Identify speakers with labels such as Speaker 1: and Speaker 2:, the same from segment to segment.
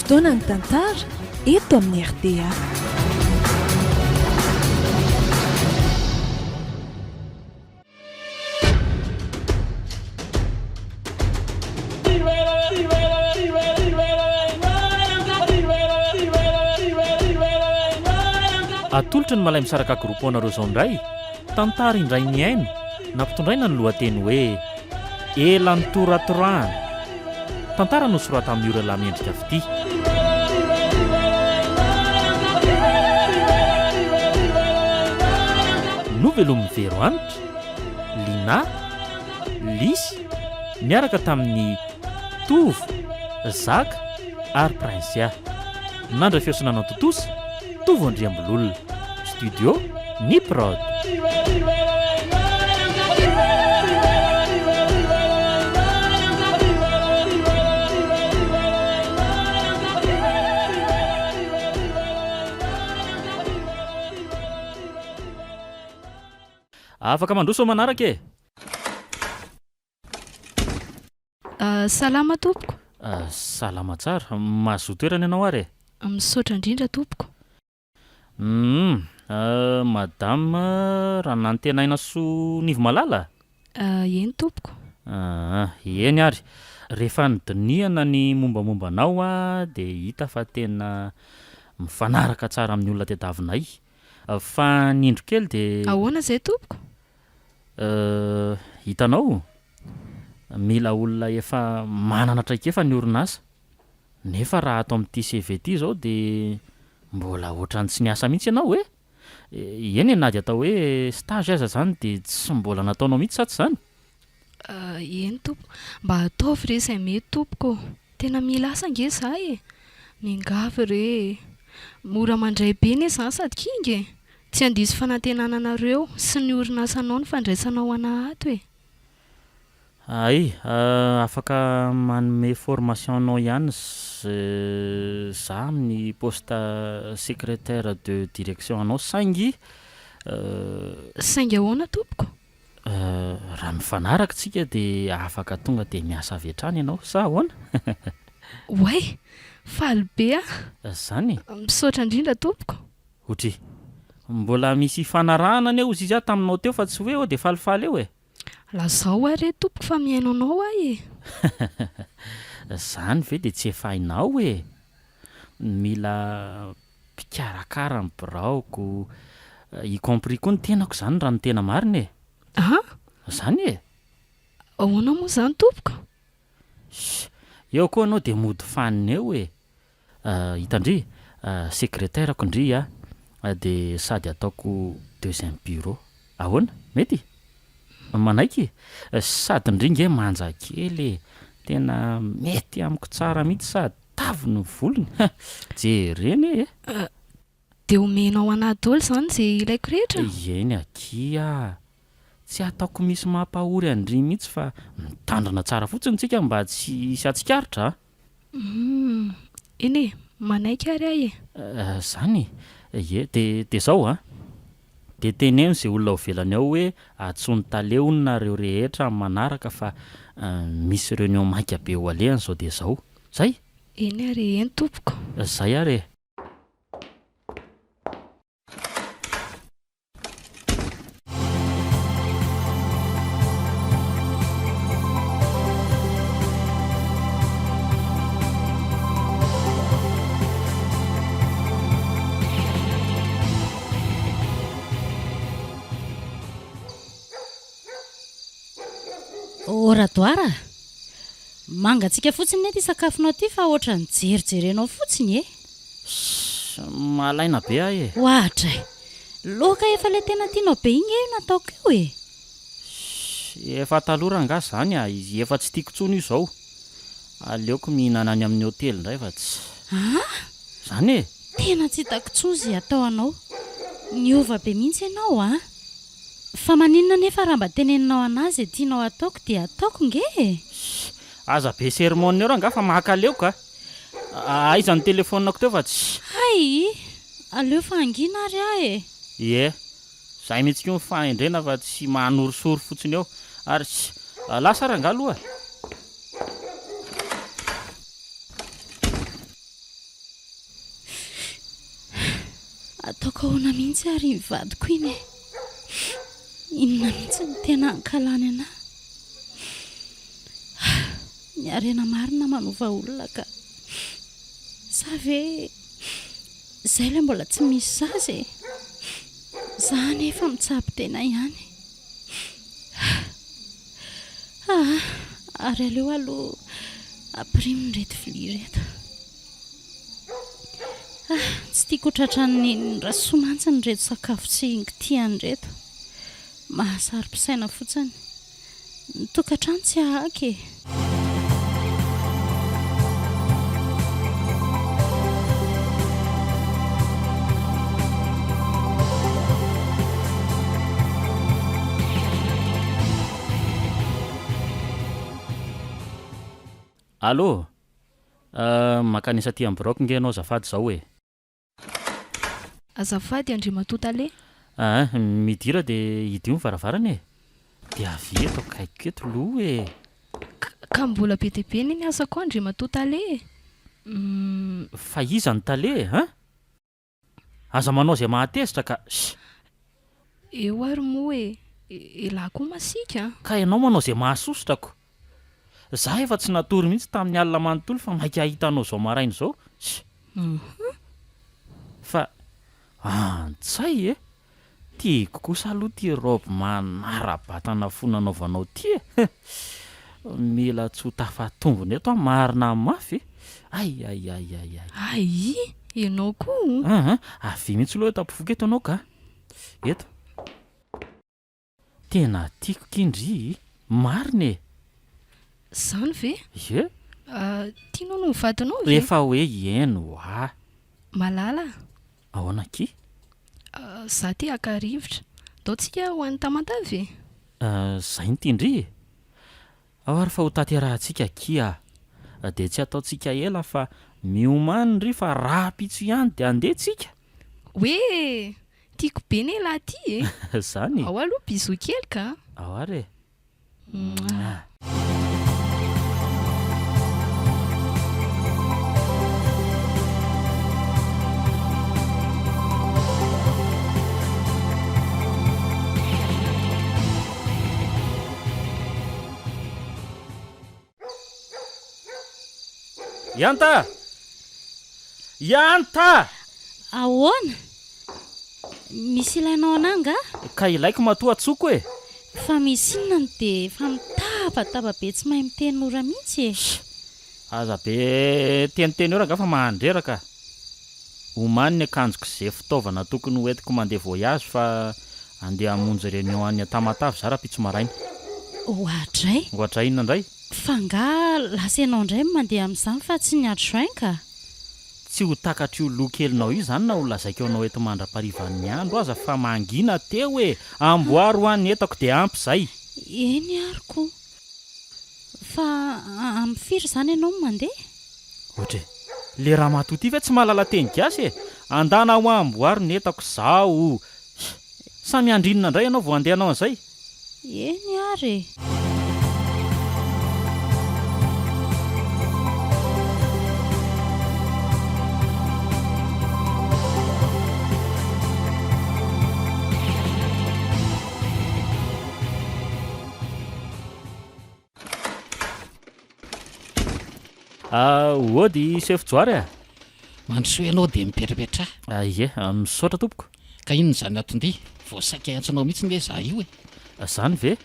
Speaker 1: Fotoanan'ny tantara eto amin'ny rta.
Speaker 2: Atolotry ny Malay Misaraka Groupe ho anareo izao indray, tantara indray mihaino, nampitondraina ny lohateny hoe Ela nitoratorahana. Tantara nosoratan'i Miorela Mendrika Fitia. Novelomin'i Vero Hanitra, Linah, Lisy, niaraka tamin'i Tovo, Zaka ary Princia. Nandray feo sy nanatontosa, Tovo Andriambololona. Studio Ny Prod. Afaka mandroso amin'ny manaraka e!
Speaker 3: Salama tompoko.
Speaker 2: Salama tsara. Mahazoa toerana ianao ary e!
Speaker 3: Misaotra indrindra tompoko.
Speaker 2: Humm Madame Ranantenaina Soa Nivomalala?
Speaker 3: Eny tompoko.
Speaker 2: Aa, eny ary. Rehefa nodinihana ny mombamomba anao dia hita fa tena mifanaraka tsara amin'ny olona tediavinay. Fa ny indro kely dia.
Speaker 3: Ahoana izay tompoko?
Speaker 2: Euh, hitanao? Mila olona efa manana traikefa ny orinasa. Nefa raha ato amin'ity CV ity izao dia mbola ohatran'ny tsy niasa mihitsy ianao e! Eny e, na dia atao hoe stage aza izany dia tsy mbola nataonao mihitsy sa tsy izany?
Speaker 3: Eny tompoko. Mba ataovy re izay mety tompoko ô! Tena mila asa ange za e! Miangavy re e! Mora mandray be anie izany sady kinga e! Tsy handiso fanantenana anareo sy ny orinasanao ny fandraisanao anah ato e!
Speaker 2: Hay, afaka manome formation anao ihany za amin'ny poste secretaire de direction anao saingy.
Speaker 3: Saingy ahoana tompoko?
Speaker 2: Raha mifanaraka tsika dia afaka tonga dia miasa avy hatrany ianao sa ahoana?
Speaker 3: Oay! Faly be aho!
Speaker 2: Zany e!
Speaker 3: Misaotra indrindra tompoko!
Speaker 2: Otri. Mbola misy ifanarahana anie hozy izy aho taminao teo fa tsy hoe eo dia falifaly eo e!
Speaker 3: Lazao aho re tompoko fa mihaino anao aho e!
Speaker 2: Zany ve dia tsy efa hainao e! Mila mpikarakara ny biraoko, y compris koa ny tenako zany raha ny tena marina e!
Speaker 3: An?
Speaker 2: Zany e!
Speaker 3: Ahoana moa zany tompoko?
Speaker 2: Ss! Eo koa anao dia mody fanina eo e! Hita ndry, secretaire-ko ndry a, dia sady ataoko deuxième bureau. Ahoana? Mety? Manaiky? Sady ndry nge manja kely e! Tena mety amiko tsara mihitsy sady tavy ny volony ha! Jerena e!
Speaker 3: Dia omenao anah daholo izany izay ilaiko rehetra?
Speaker 2: Eny akia a! Tsy ataoko misy mampahory an-dry mihitsy fa mitandrina tsara fotsiny tsika mba tsy hisy hatsikaritra a!
Speaker 3: Humm, eny e, manaiky ary aho e.
Speaker 2: Zany e? Ie, de de zao an, de teneno ze olona ao ivelany ao hoe antsoin'ny tale hono nareo rehetra amin'ny manaraka fa misy reunion maika be ho alehany zao de zao. Zay?
Speaker 3: Eny ary e, eny tompoko.
Speaker 2: Zay ary e.
Speaker 4: Oh Radoara a! Mangatsiaka fotsiny anie ity sakafonao ity fa ohatran'ny jerijerenao fotsiny e!
Speaker 2: Ssss, malaina be aho e!
Speaker 4: Oadray! Laoka efa ilay tena tianao be iny nge io nataoko io e!
Speaker 2: Ssss, efa taloha rangaha izany a! Efa tsy tiako intsony io izao. Aleoko mihinana any amin'ny hotely indray fa tsy.
Speaker 4: An!
Speaker 2: Izany e!
Speaker 4: Tena tsy hitako intsony izay atao anao. Niova be mihitsy ianao an! Fa maninona anefa raha mba teneninao anah izay tianao ataoko dia ataoko nge e!
Speaker 2: Ssss, aza be sermon eo rangaha fa mankaleoka a! Aiza ny telephone-ko teo fa tsy.
Speaker 4: Hay! Aleo fa hangina ary aho e!
Speaker 2: Ie, zay mihitsy koa ny fahendrena fa tsy manorisory fotsiny eo. Ary tsy. Lasa rangaha aloha e!
Speaker 4: Ataoko ahoana mihitsy ary iny vadiko iny e? Inona mihitsy no tena ankahalany anà? Ny harena marina manova olona ka. Sa ve izay ilay mbola tsy misy zaza e? Za anefa mitsabo tena ihany. Aa, ary aleo aloha ampirimina ireto vilia ireto. Ah, tsy tiako ho tratran'ny nenin'i Rasoa mantsy ireto sakafo tsy kitihana ireto. Mahasaro-pisaina fotsiny. Ny tokantrano tsy hahaka e!
Speaker 2: Allô! Euh, mankanesa aty amin'ny biraoko nge ianao azafady izao e!
Speaker 3: Azafady Andriamatoa Tale.
Speaker 2: Aa, midira dia hidio ny varavarana e! Dia avia eto akaikiko eto loha e!
Speaker 3: Ka mbola be dia be anie ny asako ao Andriamatoa Tale e! Humm.
Speaker 2: Fa iza no Tale e? An? Aza manao izay mahatezitra ka! Sh!
Speaker 3: Eo ary moa e! Elah koa masiaka an!
Speaker 2: Ka ianao manao izay mahasosotra ko! Za efa tsy natory mihitsy tamin'ny alina manontolo fa maika hahita anao izao maraina izao! Sh! Fa antsay e! Tiako kosa aloha ty robe manara-batana fo nanaovanao ty e! Mila tsy ho tafatombina eto aho marina mafy e! Ay ay ay ay ay.
Speaker 3: Ay! Ianao koa?
Speaker 2: Aa, avia mihitsy aloha eto ampovoako eto ianao ka! Eto. Tena tiako ky ndry, marina e!
Speaker 3: Zany ve?
Speaker 2: Ie.
Speaker 3: Tianao ny ho vadinao ve?
Speaker 2: Efa hoe eny hoa.
Speaker 3: Malala a!
Speaker 2: Ahoana akia?
Speaker 3: Za te haka rivotra. Ndao tsika ho any Tamatave e!
Speaker 2: Zay no tian-dry e! Ao ary fa ho tanterahantsika akia a! Dia tsy ataontsika ela fa miomany ndry fa rahampitso ihany dia handeha tsika!
Speaker 3: Hoe! Tiako be ne lahy ty e!
Speaker 2: Zany e!
Speaker 3: Ao aloha bisous kely ka!
Speaker 2: Ao ary e! Ihanta! Ihanta!
Speaker 4: Ahoana? Misy ilainao anah angaha?
Speaker 2: Ka ilaiko matoa antsoiko e!
Speaker 4: Fa misy inona no dia efa mitabataba be tsy mahay miteny mora mihitsy e?
Speaker 2: Sh! Aza be teniteny eo rangaha fa mahandreraka. Omany ny akanjoko ze fitaovana tokony ho entiko mandeha voyage fa andeha hamonjy réunion any Tamatave za rahampitso maraina.
Speaker 4: Oadray!
Speaker 2: Oadray inona indray?
Speaker 4: Fa angaha lasa ianao indray no mandeha amin'izany fa tsy ny adjoint ka?
Speaker 2: Tsy ho takatr'io loha kelinao io izany na ho lazaiko anao eto mandra-parivan'ny andro aza fa mangina teo e! Amboary hoa ny entako dia ampy izay!
Speaker 4: Eny ary ko! Fa amin'ny firy izany ianao no mandeha?
Speaker 2: Ohatra e! Le ramatoa ty ve tsy mahalala teny gasy e! Andana hoa amboary ny entako zaho! Sa miandry inona indray ianao vao handeha hanao an'izay?
Speaker 4: Eny ary e!
Speaker 2: Ody Sefo Johary a!
Speaker 5: Mandrosoa ianao dia mipetrapetraha.
Speaker 2: Ie, misaotra tompoko.
Speaker 5: Ka inona izany aton-dia? Vao saika hiantso anao mihitsy nge izaho io e!
Speaker 2: Izany ve?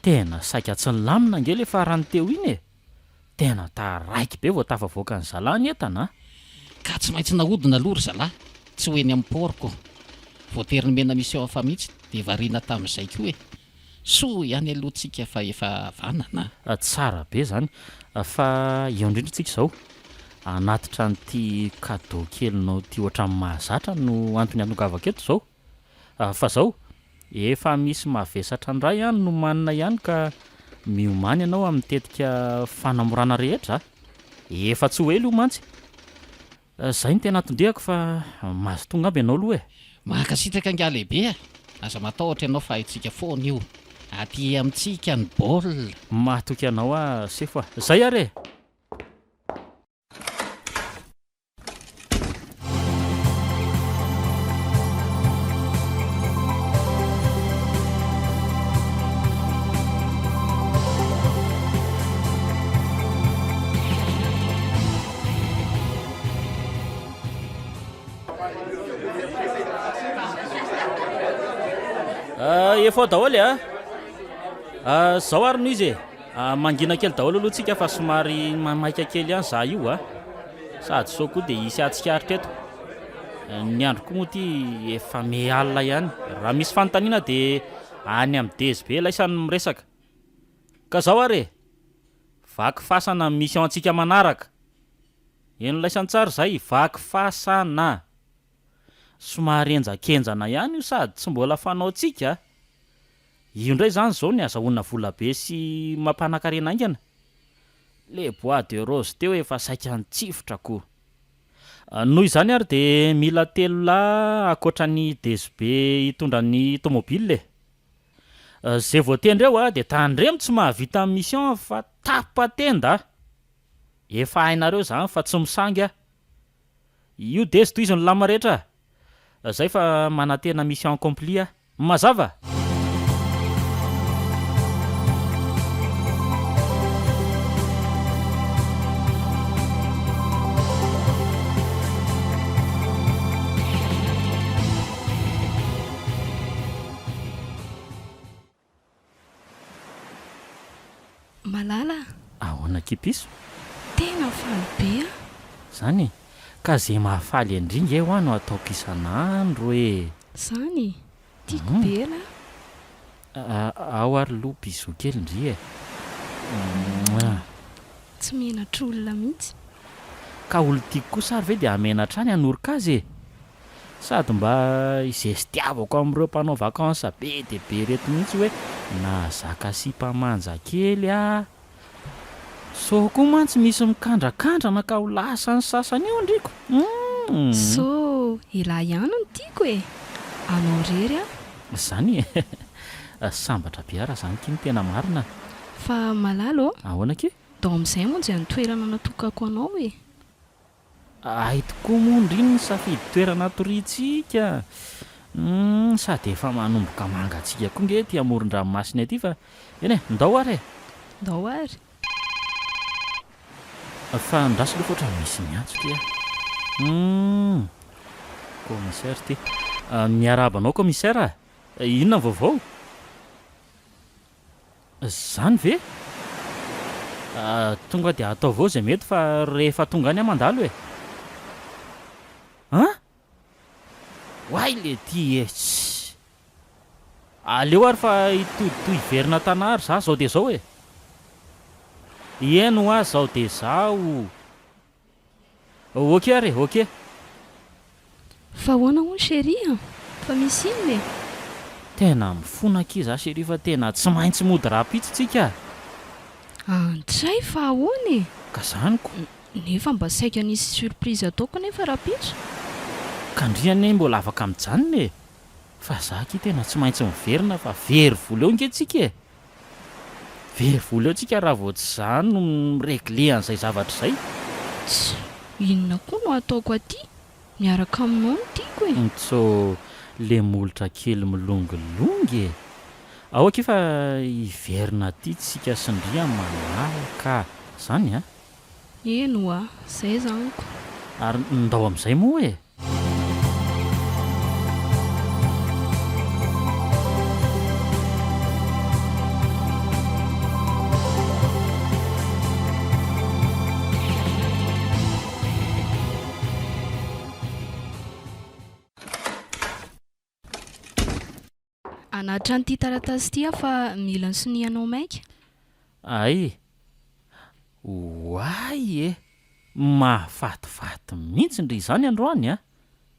Speaker 2: Tena saika tsy nilamina ange le farany teo iny e! Tena taraiky be vao tafavoaka ny zalahy ny entana a!
Speaker 5: Ka tsy maintsy nahodina aloha ry zalahy, tsy ho eny amin'ny port ko! Voatery nomena mission hafa mihitsy dia variana tamin'izay koa e! Soa ihany aloha tsika fa efa havanana
Speaker 2: a! Tsara be zany fa eo indrindra tsika izao hanatitra an'ity cadeau kelinao ity ohatran'ny mahazatra no antony hatongavako eto izao fa zao efa misy mavesatra ndray any nomanina ihany ka miomàna ianao amin'ny tetika fanamorana rehetra a! Efa tsy ho ela io mantsy Zay no tena anton-diako fa mazotoa angamba ianao aloha e!
Speaker 5: Mankasitraka ingahy lehibe a! Aza matahotra ianao fa haintsika foana io. Aty amintsika ny baolina.
Speaker 2: Mahatoky anao aho sefo a! Zay ary e! Efa ao daholo a! Zao ary no izy e! Mangina kely daholo aloha tsika fa somary maimaika kely ihany za io a! Sady sao koa dia hisy hahatsikaritra eto. Ny andro koa moa ity efa miha alina ihany. Raha misy fanontaniana dia any amin'ny DSB laisany no miresaka. Ka zao ary e! Vaky fasana ny mission antsika manaraka! Heno laisany tsara izay, vaky fasana! Somary henjakenjana ihany io sady tsy mbola fanaontsika a! Io indray izany izao ny azahoana vola be sy mampanakarena haingana. Le bois de rose teo efa saika nitsifotra ko. Noho izany ary dia mila telolahy ankoatra ny DSB hitondra ny tomobile e! Ze voatendry eo a dia tandremo tsy mahavita ny mission fa tapa-tenda a! Efa hainareo izany fa tsy misangy aho. Io dezy tohizo ny lam rehetra a! Zay fa manantena mission accomplie aho. Mazava?
Speaker 3: Malala
Speaker 2: a! Ahoana akia piso?
Speaker 3: Tena faly be aho.
Speaker 2: Zany e! Ka ze mahafaly an-dry nge hoa no ataoko isan'andro e!
Speaker 3: Zany e! Tiako be elah.
Speaker 2: Ao ary aloha bisous kely ndry e! Mouah!
Speaker 3: Tsy menatr'olona mihitsy.
Speaker 2: Ka olon-tiako kosa ary ve dia hamenatra ahy ny hanoroka azy e! Sady mba izestiavako amin'ireo mpanao vacances be dia be ireto mihitsy hoe nahazaka sipa manja kely aho. Sao koa mantsy misy mikandrakandrana ka ho lasan'ny sasany eo ndriko. Humm.
Speaker 3: Sao elah ihany no tiako e! Anao irery aho.
Speaker 2: Zany e! Sambatra be aho raha zany ki ny tena marina.
Speaker 3: Fa malala ô!
Speaker 2: Ahoana ki?
Speaker 3: Dao amin'izay hamonjy any toerana natokako anao e!
Speaker 2: Hay tokoa moa ndry ny safidy toerana atoriantsika humm sady efa manomboka mangatsiaka koa nge ety amoron-dranomasina ety fa eny e, ndao ary e!
Speaker 3: Ndao ary.
Speaker 2: Fa andraso aloha fa ohatran'ny misy miantso ity a! Humm commissaire ity. Miarahaba anao commissaire a! Inona ny vaovao? Zany ve? Tonga dia ataovy eo izay mety fa rehefa tonga any aho mandalo e! An? Oay le ty e! Tssy! Aleo ary fa hitoditohy hiverina Tana ary za zao dia zao e! Eny hoa zao dia zao! Ok ary e, ok.
Speaker 3: Fa ahoana hono chérie a? Fa misy inona e?
Speaker 2: Tena mifona akia za chérie fa tena tsy maintsy mody rahampitso tsika a!
Speaker 3: Antray fa ahoana e?
Speaker 2: Ka zany ko.
Speaker 3: Nefa mba saika nisy surprise ataoko nefa rahampitso.
Speaker 2: Ka ndry anie mbola afaka mijanona e! Fa za akia tena tsy maintsy miverina fa very vola eo nge tsika e! Very vola eo tsika raha vao tsy za no mi-regler an'izay zavatra izay.
Speaker 3: Tss, inona koa no ataoko aty? Miaraka aminao no tiako e!
Speaker 2: Ntsô, le molotra kely milongilongy e! Ao akia fa hiverina aty tsika sy ndry aman'alina ka! Zany a!
Speaker 3: Eny oa, zay zany ko.
Speaker 2: Ary ndao amin'izay moa e!
Speaker 3: Hanatitra an'ity taratasy ity aho fa mila ny sonianao maika.
Speaker 2: Hay! Oay e! Mahafatifaty mihitsy ndry izany androany a!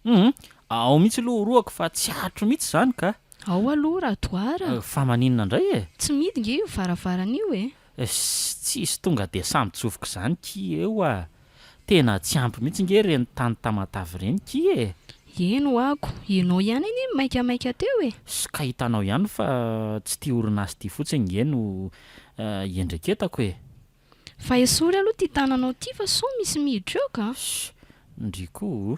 Speaker 2: Hum! Ao mihitsy aloha orohako fa tsy aritro mihitsy izany ka!
Speaker 3: Ao aloha Radoara a!
Speaker 2: Fa maninona indray e?
Speaker 3: Tsy mihidy nge io varavarana io e!
Speaker 2: Tsisy tonga dia samy tsofoka izany ki eo a! Tena tsy ampy mihitsy nge ireny tany Tamatave ireny ki e!
Speaker 3: Eny ho'ako, ianao ihany anie no maikamaika teo e!
Speaker 2: Ka hitanao ihany fa tsy ity orinasa ity fotsiny nge no iendreketako e!
Speaker 3: Fa esory aloha ity tananao ity fa sao misy miditra eo ka!
Speaker 2: Ss, ndry koa o!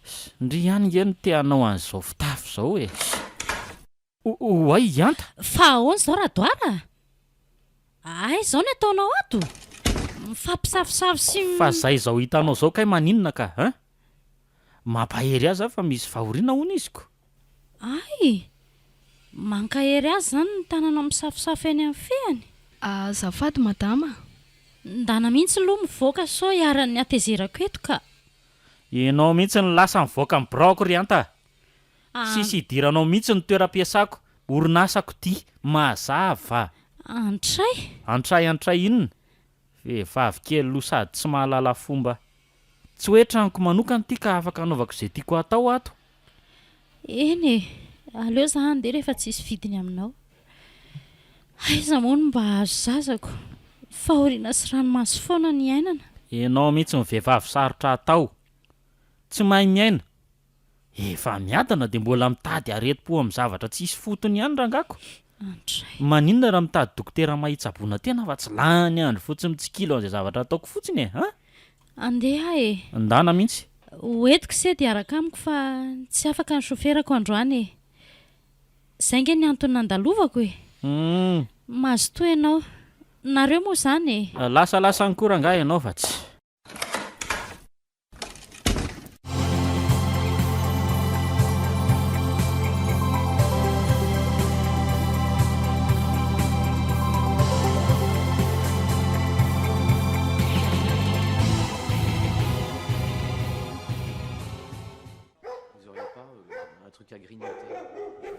Speaker 2: Ss, ndry ihany nge no te hanao an'izao fitafy izao e! Ss. Oay Ihanta!
Speaker 4: Fa ahoana izao Radoara a? Aiza izao ny ataonao ato? Mifampisavosavo sy.
Speaker 2: Fa zay izao hitanao izao kay maninona ka hein? Mampahery ahy za fa misy fahoriana hono izy ko.
Speaker 4: Ay! Mankahery azy izany ny tananao misafosafo eny amin'ny fehiny?
Speaker 3: Azafady madama a!
Speaker 4: Ndana mihitsy loha mivoaka sao iharan'ny hatezerako eto ka!
Speaker 2: Ianao mihitsy no lasa mivoaka ny biraoko ry Anta a! Tsisy idiranao mihitsy ny toeram-piasako, orinasako ity, mazava!
Speaker 4: Antray!
Speaker 2: Antray antray inona? Vehivavy kely loha sady tsy mahalala fomba. Tsy hoe tranoko manokana ity ka afaka anaovako izay tiako hatao ato.
Speaker 4: Eny e, aleo za handeha rehefa tsisy vidiny aminao. Aiza moa no mba hahazo zazako? Fahoriana sy ranomaso foana no iainana.
Speaker 2: Ianao mihitsy no vehivavy sarotra atao. Tsy mahay miaina. Efa miadana dia mbola mitady aretim-po amin'ny zavatra tsisy fotony ihany rangako.
Speaker 4: Andray.
Speaker 2: Maninona raha mitady dokotera mahay hitsaboana tena fa tsy lany andro fotsiny mitsikilo an'izay zavatra ataoko fotsiny e! An?
Speaker 4: Andeha aho e!
Speaker 2: Ndana mihitsy.
Speaker 4: Ho entiko se dia hiaraka amiko fa tsy afaka ny choferako androany e! Izay nge ny antony nandalovako e!
Speaker 2: Humm.
Speaker 4: Mazotoa ianao. Nareo moa izany e!
Speaker 2: Lasa lasa any koa rangahy ianao fa tsy.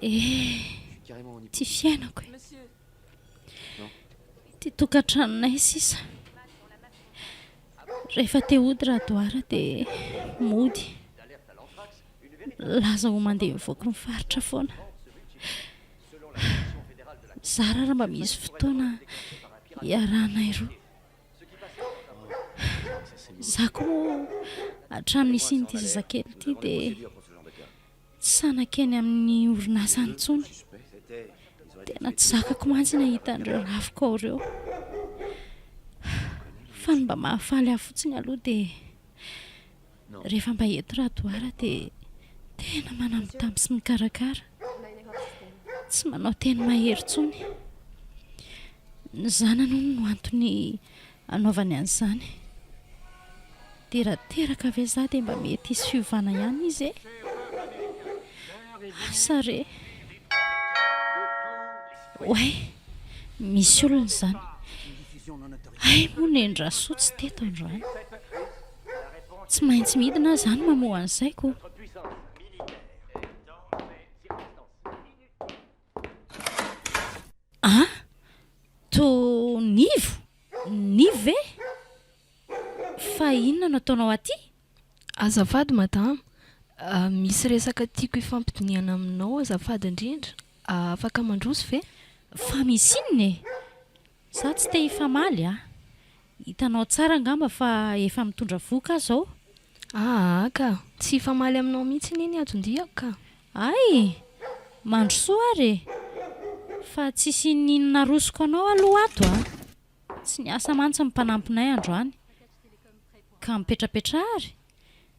Speaker 4: Eh, ty fiainako e. Ty tokantranonay sisa. Rehefa te hody Radoara dia mody. Milaza ho mandeha mivoaka ny faritra foana. Zara raha mba misy fotoana iarahanay roa. Za koa moa hatramin'ny nisian'ity zazakely ity dia tsy sahy nankeny amin'ny orinasa intsony. Tena tsy zakako mantsy ny hahita an'ireo rafiko ao ireo. Fa ny mba mahafaly ahy fotsiny aloha dia rehefa mba eto Radoara dia tena manambitamby sy mikarakara. Tsy manao teny mahery intsony. Ny zanany hono no antony anaovany an'izany. Dia raha teraka ve za dia mba mety hisy fiovana ihany izy e? Asa re. Oay, misy olona izany. Hay moa Neny Rasoa tsy teto androany. Tsy maintsy midina aho izany mamoha ny saiko. Ah! To Nivo? Nivo ve? Fa inona no ataonao aty?
Speaker 3: Azafady madama, misy resaka tiako hifampidinihana aminao azafady indrindra, afaka mandroso ve?
Speaker 4: Fa misy inona e? Za tsy te hifamaly a! Hitanao tsara angamba fa efa mitondra vohoka aho zao.
Speaker 3: Aa ka! Tsy hifamaly aminao mihitsy anie ny anton-diako ka!
Speaker 4: Hay! Mandrosoa ary e! Fa tsisy inoninona arosoko anao aloha ato a! Tsy niasa mantsy ny mpanampinay androany. Ka mipetrapetraha ary.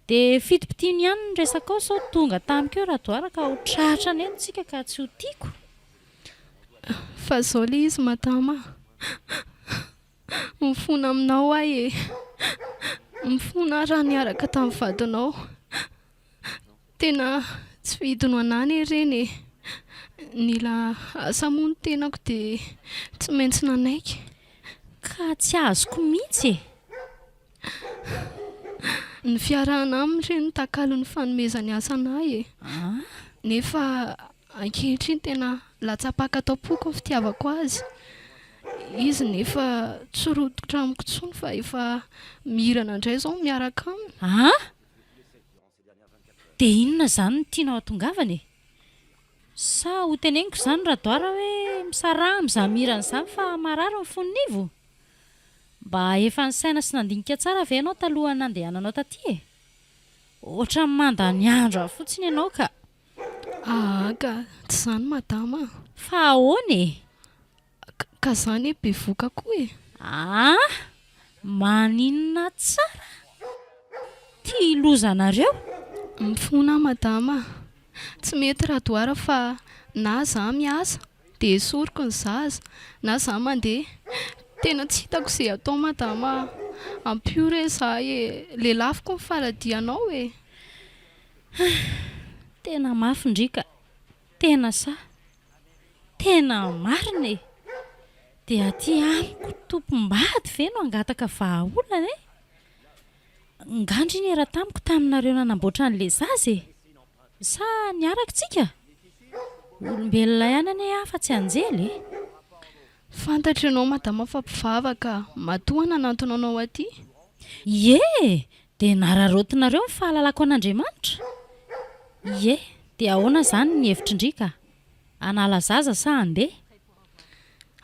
Speaker 4: Dia fitipitino ihany ny resakao sao tonga tamiko eo Radoara ka ho tratra any eto tsika ka tsy ho tiako.
Speaker 3: Fa zao le izy madama a! Mifona aminao aho e! Mifona aho raha niaraka tamin'ny vadinao. Tena tsy fidiny ho anah anie ireny e! Nila asa moa ny tenako dia tsy maintsy nanaiky.
Speaker 4: Ka tsy azoko mihitsy e!
Speaker 3: Ny fiarahana aminy re no takalon'ny fanomezany asa anah e! Nefa ankehitriny tena latsa-paka ato am-poko ny fitiavako azy. Izy nefa tsy rototra amiko intsony fa efa mihirana indray izao miaraka aminy.
Speaker 4: An! Dia inona izany no tianao hatongavana e? Sa ho teneniko izany Radoara hoe misaraha amin'izany mihirana izany fa marary ny fon'i Nivo? Mba efa nisaina sy nandinika tsara ve ianao talohan'ny nandehananao taty e? Ohatran'ny mandany andro ahy fotsiny ianao ka.
Speaker 3: Aa ka tsy izany madama a!
Speaker 4: Fa ahoana e?
Speaker 3: Ka za anie bevoka koa e!
Speaker 4: Aa! Maninona tsara? Ty lozanareo?
Speaker 3: Mifona aho madama a! Tsy mety Radoara fa na za miasa dia esoriko ny zaza na za mandeha. Tena tsy hitako ze atao madama a! Ampio re za e! Lelafiko ny faladianao e!
Speaker 4: Tena mafy ndry ka! Tena sahy! Tena marina e! Dia aty amiko tompom-bady ve no hangataka vahaolana e? Nga ndry niera tamiko taminareo nanamboatra an'le zaza e? Sa niaraka tsika? Olombelona ihany anie aho fa tsy anjely e!
Speaker 3: Fantatro ianao madama fa mpivavaka, matoa nanantona anao aty.
Speaker 4: Ie! Dia nararaotinareo ny fahalalako an'Andriamanitra? Ie! Dia ahoana izany ny hevitry ndry ka? Hanala zaza sa handeha?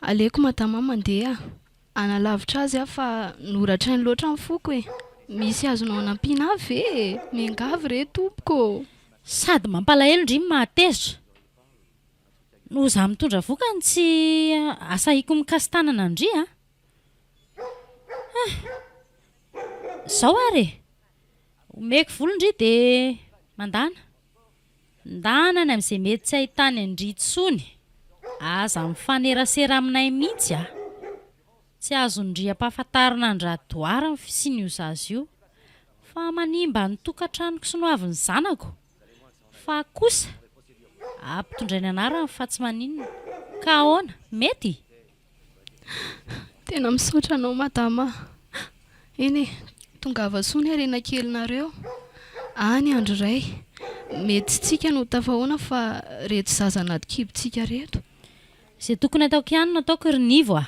Speaker 3: Aleoko madama mandeha. Hanalavitra azy aho fa noratrainy loatra ny foko e! Misy azonao anampiana ahy ve e? Miangavy re tompoko ô!
Speaker 4: Sady mampalahelo ndry no mahatezitra. Noho za mitondra vokany tsy asahiko mikasi-tanana an-dry a! Ah! Zao ary e! Omeko vola ndry de mandana. Ndana any amin'izay mety tsy ahitany an-dry intsony. Aza mifanerasera aminay mihitsy a! Tsy azon-dry ampahafantarina an-dRadoara ny fisian'io zaza io fa manimba ny tokantranoko sy ny hoavin'ny zanako. Fa kosa ampitondrainy anarany fa tsy maninona. Ka ahoana? Mety?
Speaker 3: Tena misaotra anao madama a! Eny e, tongava soa ny harena kelinareo. Any andro iray, mety tsy tsika no tafahoana fa reto zaza anaty kibontsika reto.
Speaker 4: Izay tokony ataoko ihany no ataoko ry Nivo a!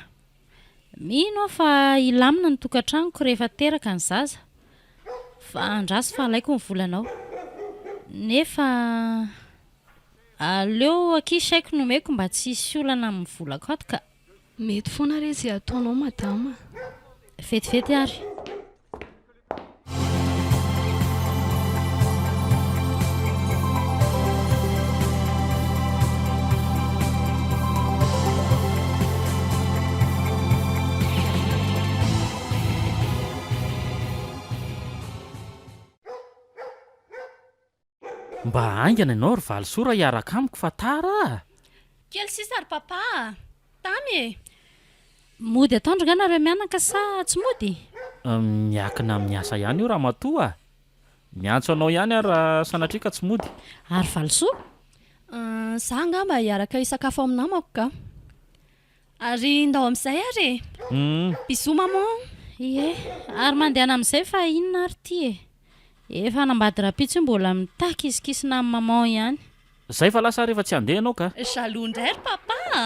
Speaker 4: Mino aho fa hilamina ny tokantranoko rehefa teraka ny zaza. Fa andraso fa alaiko ny volanao. Nefa aleo akia chèque no omeko mba tsy hisy olana amin'ny volako ato ka.
Speaker 3: Mety foana re izay ataonao madama.
Speaker 4: Vetivety ary.
Speaker 2: Mba haingana ianao ry valisoa raha hiaraka amiko fa tara a!
Speaker 6: Kely sisa ry papa a! Tamy e!
Speaker 4: Mody atoandro nga nareo mianaka sa tsy mody?
Speaker 2: Miakina amin'ny asa ihany io ramatoa a! Miantso anao ihany aho raha sanatria ka tsy mody.
Speaker 4: Ary valisoa?
Speaker 6: Za angamba hiaraka hisakafo amin'ny namako ka! Ary ndao amin'izay ary e! Bisous maman! Ie,
Speaker 4: ary mandehana amin'izay fa inona ary ity e! Efa hanambady rahampitso io mbola mitakisikisina amin'i maman ihany.
Speaker 2: Zay fa lasa ary efa tsy handeha ianao ka!
Speaker 6: Jaloux indray ry papa a!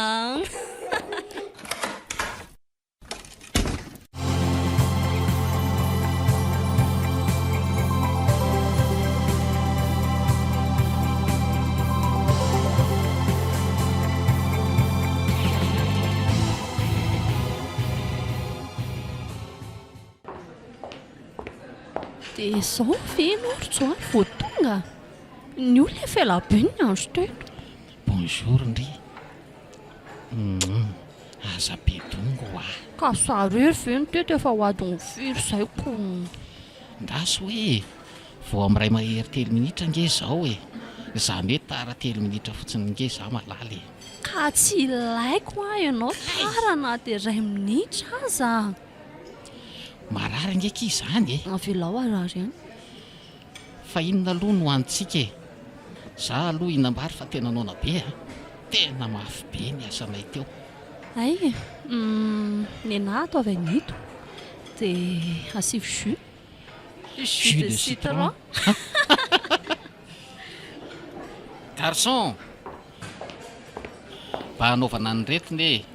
Speaker 6: Dia izao ve ianao ry Johary vao tonga? Ny olona efa ela be ny andro teto.
Speaker 5: Bonjour ndry. Humm aza be dongo hoa.
Speaker 6: Ka za rery ve no teto efa ho adiny firy izay ko.
Speaker 5: Ndraso hoe vao amin'ny iray mahery telo minitra ange izao e. Izany hoe tara telo minitra fotsiny nge za malala e.
Speaker 6: Ka tsy ilaiko hoa ianao tara na dia iray minitra aza.
Speaker 5: Marary ange akia izany e.
Speaker 6: Avelao harary any.
Speaker 5: Fa inona aloha no hanintsika e? Za aloha hihinam-bary fa tena noana be a! Tena mafy be ny asanay teo.
Speaker 6: Hay e! Humm, nenaha ataovy an'ito dia asivo jus.
Speaker 5: Jus de citron. Garçon! Mba hanaovana an'ireto ne e!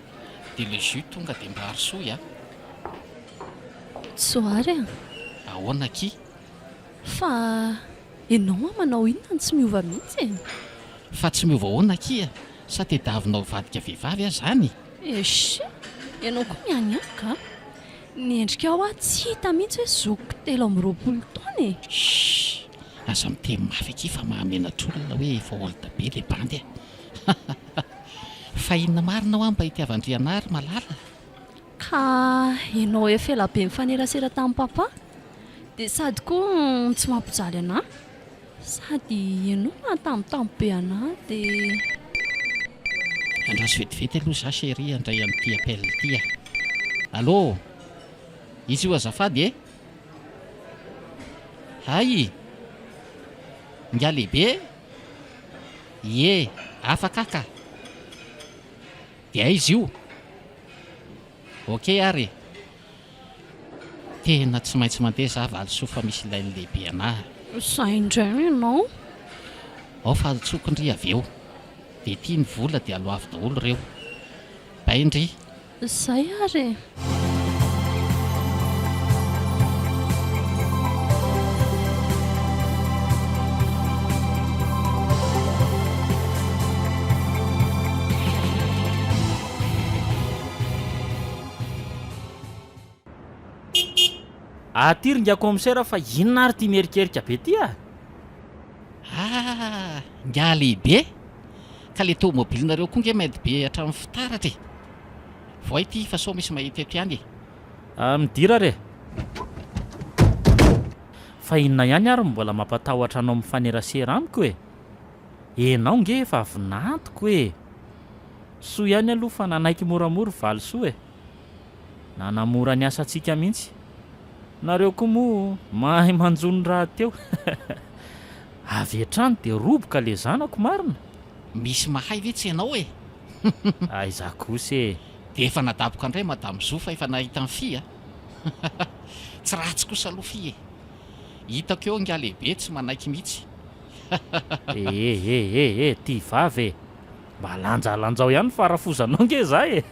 Speaker 5: Dia le jus tonga dia mba arosoy a!
Speaker 6: Tsoary a!
Speaker 5: Ahoana akia?
Speaker 6: Fa ianao an manao inona no tsy miova mihitsy e?
Speaker 5: Fa tsy miova ahoana akia? Sa tediavinao hivadika vehivavy aho zany?
Speaker 6: Echh! Ianao koa mianiany ka! Ny endrikao aho tsy hita mihitsy hoe zokiko 23 taona e!
Speaker 5: Shh! Aza miteny mafy akia fa mahamenatr'olona hoe efa old be le bandy a! Fa inona marina hoa mba itiavan-dry anah ry malala?
Speaker 6: Ka ianao efa ela be nifanerasera tamin'i papa dia sady koa tsy mampijaly anah sady ianao mahatambitamby be anah dia.
Speaker 5: Andraso vetivety aloha za chérie handray an'ity appel ity a! Allô! Iza io azafady e? Hay! Ingahy lehibe? Ie, afaka aho ka! Dia aiza io? Ok ary e! Tena tsy maintsy mandeha za valisoa fa misy ilain'ny lehibe anah.
Speaker 6: Zay indray ianao.
Speaker 5: Ao fa antsoko ndry avy eo. Dia ity ny vola dia aloavy daholo ireo. Bay ndry.
Speaker 6: Zay ary e!
Speaker 2: Aty ry ingahy commissaire fa inona ary ity mierikerika be ity a?
Speaker 5: Ah! Ingahy lehibe! Ka le tomobilinareo koa nge mainty be hatramin'ny fitaratra e! Voay ity fa sao misy mahita eto ihany e!
Speaker 2: Ah, midira re! Fa inona ihany ary no mbola mampatahotra anao mifanerasera amiko e? Enao nge efa vinantoko e! Soa ihany aloha fa nanaiky moramora valisoa e! Nanamora ny asantsika mihitsy. Nareo koa moa mahay manjono rahateo. Avy hatrany dia roboka le zanako marina?
Speaker 5: Misy mahay ve tsy ianao e?
Speaker 2: Aiza kosa e!
Speaker 5: Dia efa nadaboka indray madame Zo fa efa nahita an'i Fy a! Tsy ratsy kosa aloha Fy e! Hitako eo ingahy lehibe tsy manaiky mihitsy.
Speaker 2: Eh eh eh eh ty vava e! Mba lanjalanjao ihany fa rafozanao nge za e!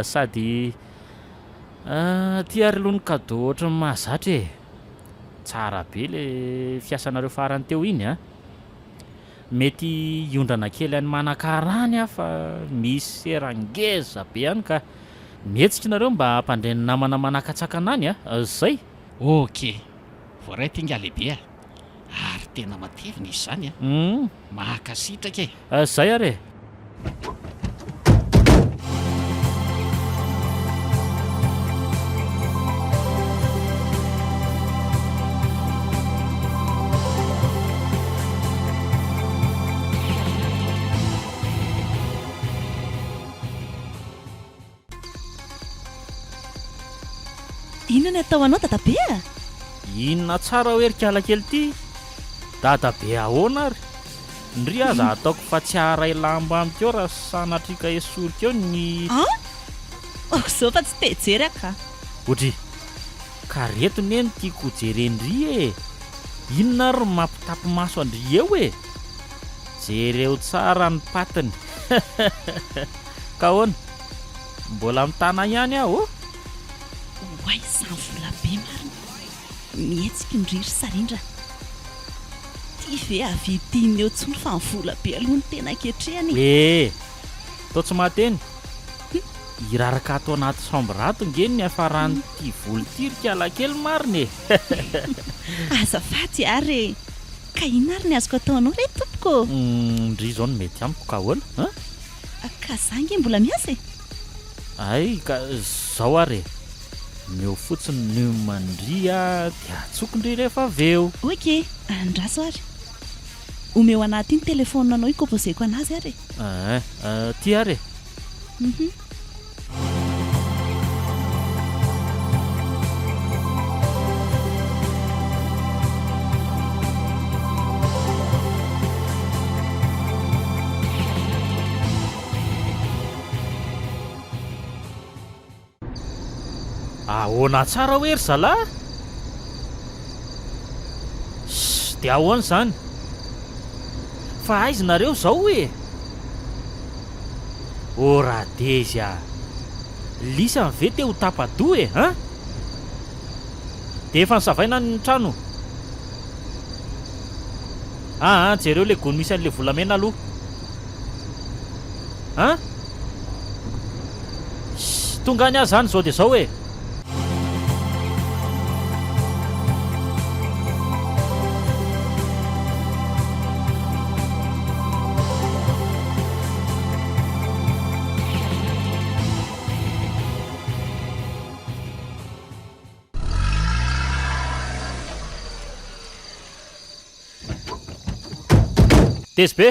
Speaker 2: Sady ty ary aloha ny cadeau ohatran'ny mahazatra e! Tsara be le fiasanareo farany teo iny a! Mety hiondrana kely any Manakara any aho fa misy sera ngeza be any ka! Mihetsika nareo mba hampandre ny namana manakatsakana any a! Zay!
Speaker 5: Ok! Voaray ty ingahy lehibe a! Ary tena matevina izy izany a! Mankasitraka e!
Speaker 2: Zay ary e!
Speaker 4: Inona ny atao anao dadabe a?
Speaker 2: Inona tsara hoe ry kalakely ty? Dadabe ahoana ary? Ndry aza ataoko fa tsy haharay lamba amiko eo raha sanatria ka esoriko eo ny.
Speaker 4: An? Ok zao fa tsy te hijery aho ka.
Speaker 2: Odry! Ka reto ne no tiako ho jeren-dry e! Inona ary no mampitapy maso an-dry eo e? Jereo tsara ny patiny. Ka ahoana? Mbola mitana ihany aho ô?
Speaker 4: Oay izany vola be marina. Mihetsika ndry ry Sarindra. Ty ve avia tiany eo tsony fa ny vola be aloha no tena ketrehany e.
Speaker 2: Ee! Toa tsy mahateny? Hiraraka ato anaty chambre ato nge ny niafaran'ity vola ity ry kalakely marina e!
Speaker 4: Azafady ary e! Ka inona ary ny azoko atao anao re tompoko ô?
Speaker 2: Ndry izao no mety amiko ka ahoana an?
Speaker 4: Ka za nge mbola miasa e!
Speaker 2: Hay ka zao ary e! Omeo fotsiny num ndry a dia atsoko ndry rehefa avy eo.
Speaker 4: Ok, andraso ary. Omeo anah aty ny telephone anao hi-composer-ko anazy ary e!
Speaker 2: Eeh, ty ary e!
Speaker 4: Uhum.
Speaker 2: Ahoana tsara hoe ry zalahy? Ssss dia ahoana izany? Fa aiza nareo izao e? Oh Radezy a! Lisany ve te ho tapa-doha e an? Dia efa nosavaina ny trano? Aa jereo le gony misy an'le volamena aloha. An? Shh, tonga any aho zany zao dia zao e! Tezy be!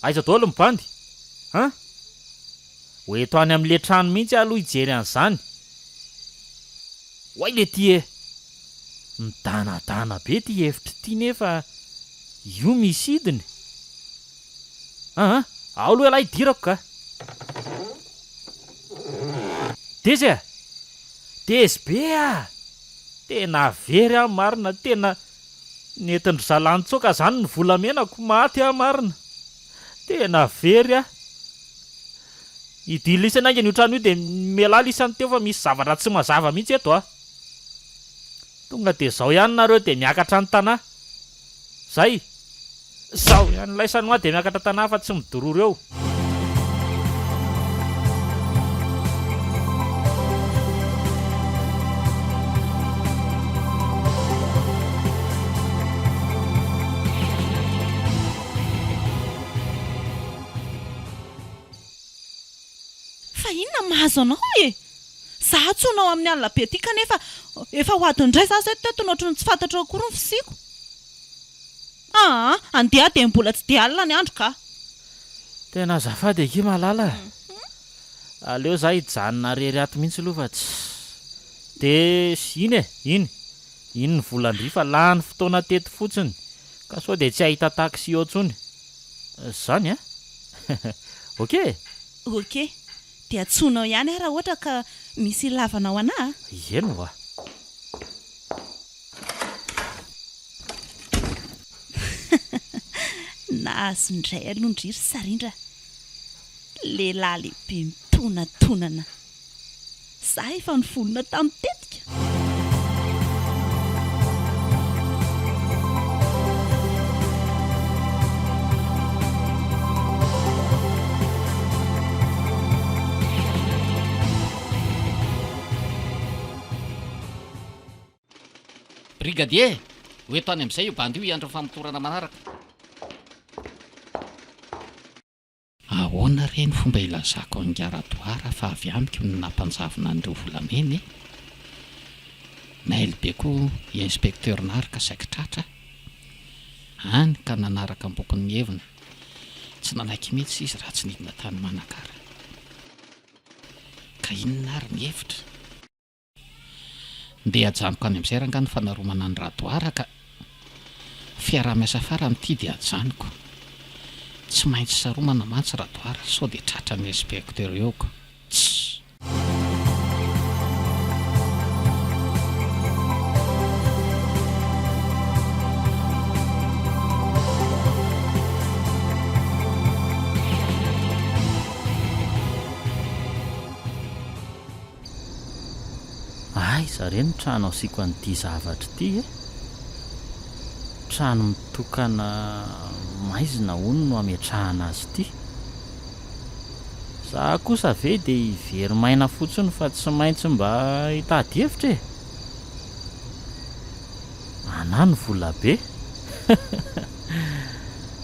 Speaker 2: Aiza daholo ny bandy? An? Ho eto any amin'le trano mihitsy aho aloha hijery an'izany. Oay le ty e! Midanadana be ty efitra ity nefa io misy hidiny. Aa! Ao aloha ialahy hidirako ka! Dezy a! Dezy be a! Tena very aho marina, tena nentin-dry zalahy nitsoaka zany ny volamenako, maty aho marina. Tena very aho. Idio lisany haingana io trano io dia mialà lisany teo fa misy zavatra tsy mazava mihitsy eto a! Tonga dia zao ihany nareo dia miakatra ny tanà. Zay! Zao ihany laisany hoa dia miakatra tanà fa tsy midororo eo.
Speaker 1: Fa inona no mahazo anao e? Za antsoinao amin'ny alina be aty kanefa efa ho adiny iray za izay teto no ohatran'ny tsy fantatrao akory ny fisiako. Aa, andeha dia mbola tsy dia alina ny andro ka.
Speaker 2: Tena azafady akia Malala a! Aleo za hijanona rery ato mihitsy aloha fa tsy dia iny e, iny, iny ny volan-dry fa lany fotoana teto fotsiny ka sao dia tsy hahita taxi eo intsony. Zany an! Ok e!
Speaker 1: Ok, dia antsoinao ihany aho raha ohatra ka misy ilavanao anà a!
Speaker 2: Eny oa!
Speaker 1: Nahazo indray aloha ndry ry Sarindra a! Lehilahy lehibe mitonatonana. Za efa nivonona tamin'ny tetika.
Speaker 5: Brigadier, ho eto any amin'izay io bandy io hiandry ny famotorana manaraka. Ahoana re ny fomba ilazako an'i Radoara fa avy amiko no nampanjavona an'ireo volamena e? Mail be koa i Inspecteur Nary ka saiky tratra any ka nanaraka am-bokony ny heviny. Tsy nanaiky mihitsy izy raha tsy nidina tany Manakara. Ka inona ary ny hevitra? Ndeha ajanoko any amin'izay rangaha ny fanaromana an'i Radoara ka! Fiaraha-miasa farany ity dia ajanoko. Tsy maintsy saromana mantsy Radoara sao dia tratran'ny inspecteur eo ko! Tss!
Speaker 2: Aiza re ny trano asiako an'ity zavatra ity e? Trano mitokana maizina hono no ametrahana azy ity. Za kosa ve dia hivery-maina fotsiny fa tsy maintsy mba hitady hevitra e? Anà ny volabe.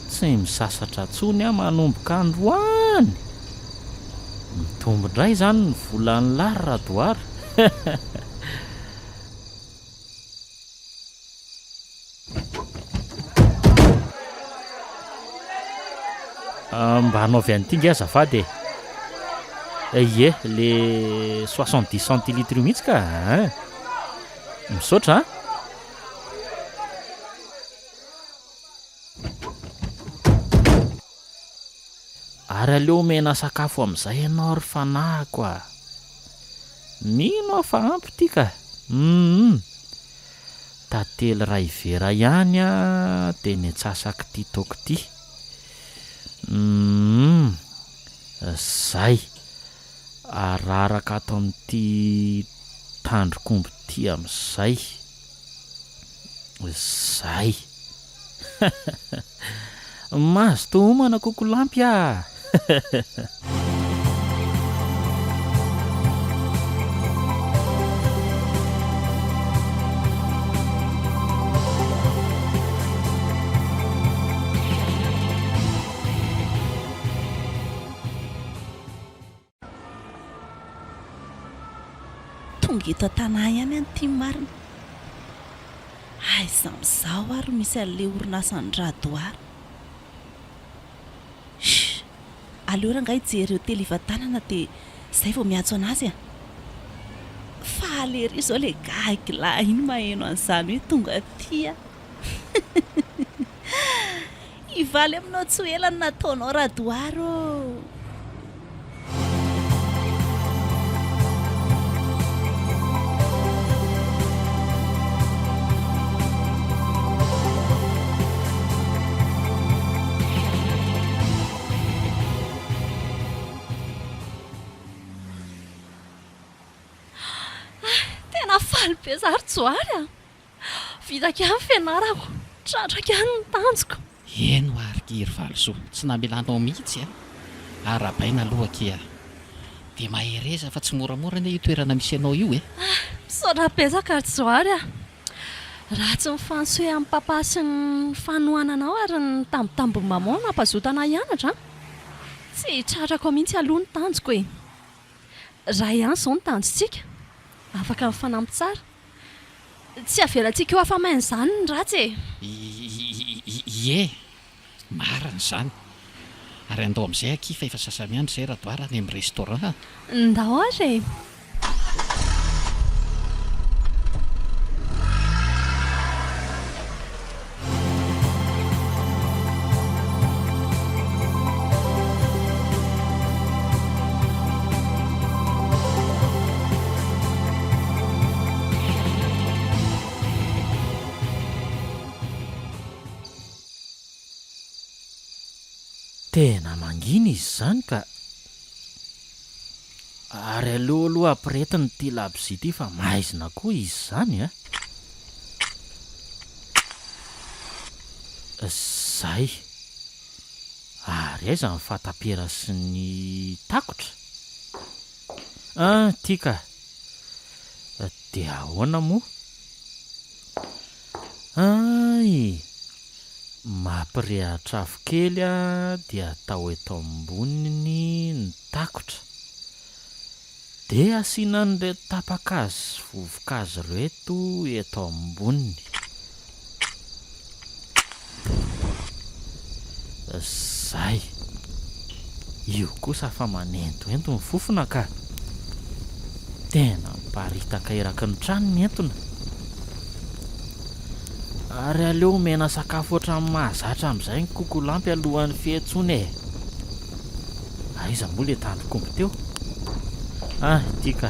Speaker 2: Tsy misasatra intsony aho manomboka androany! Mitombo indray izany ny volan'lah ry Radoara. Mba anaovy an'ity nge azafady e. Ie, le 70 centilitres io mihitsy ka ein. Misaotra an. Ary aleo omena sakafo amin'izay ianao ry fanahiko a! Mino aho fa ampy ity ka! Humm! Tantely iray vera ihany a, dia ny antsasak'ity toaka ity. Humm! Zay! Araraka ato amin'ity tandrok'omby ity amin'izay. Zay! Mazotoa homana kokolampy ah!
Speaker 1: Tonga eto an-tanà ihany any ity marina. Aiza amin'izao ary misy an'ilay orinasan-dRadoara. Shh! Aleo rangahy hijery hotely Ivatanana dia izay vao miantso an'azy a! Faly ery izao ilay gaigy lahy iny maheno an'izany hoe tonga aty aho. Hivaly aminao tsy ho ela ny nataonao Radoara ô!
Speaker 6: Faly be za ry Johary a! Vitako ihany ny fianarako, tratrako ihany ny tanjoko.
Speaker 5: Eny hoa ry ry Valisoa, tsy namelanao mihitsy a! Arahabaina aloha akia a! Dia mahereza fa tsy moramora anie io toerana misy anao io e!
Speaker 6: Misaotra betsaka ry Johary a! Raha tsy ny fansoehan'i Papa sy ny fanohananao ary ny tambitambin'i Maman nampazoto anah hianatra an! Tsy tratrako mihitsy aloha ny tanjoko e! Raha ihany izao ny tanjontsika, afaka mifanampy tsara. Tsy avelantsika ho afa-maina izany ny ratsy e!
Speaker 5: Ie, marina izany. Ary andao amin'izay akia fa efa sasa-miandry izay Radoara any amin'ny restaurant a!
Speaker 6: Ndao ary e!
Speaker 2: Tena mangina izy izany ka! Ary aleo aloha ampiretina ity labozia ity fa maizina koa izy izany a! Zay! Ary aiza ny fatapera sy ny takotra? An, ity ka! Dia ahoana moa? Hay! Mampirehatra afo kely dia atao eto amboniny ny takotra. Dia asiana an'ireto tapa-kazo sy vovo-kazo ireto eto amboniny. Zay. Io kosa fa manentoento ny fofona ka. Tena miparitaka eraky ny trano ny entona. Ary aleo omena sakafo ohatran'ny mahazatra amin'izay ny kokolampy alohan'ny fiantsoana e. Aiza moa le tandrok'omby teo? Ah, ity ka.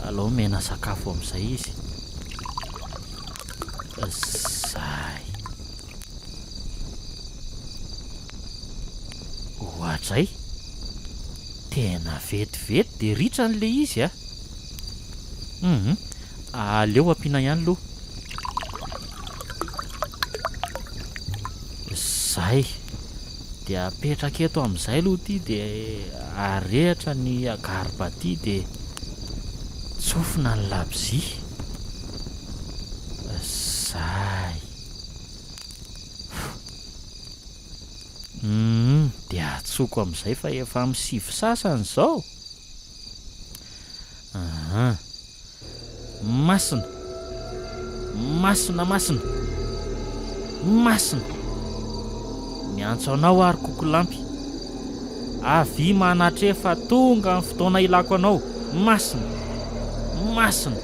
Speaker 2: Alao omena sakafo amin'izay izy. Zay. Ohatray. Tena vetivety dia ritra an'ilay izy a. Hum. Aleo ampiana ihany aloha. Zay. Dia apetraka eto amin'izay aloha ity dia arehitra ny agarbaty dia tsofina ny labozia. Zay. Humm dia atsoko amin'izay fa efa amin'ny sivy sasany izao. Aha. Masina. Masina masina. Masina. Miantso anao aho ry kokolampy. Avia manatreha fa tonga ny fotoana ilako anao. Masina. Masina.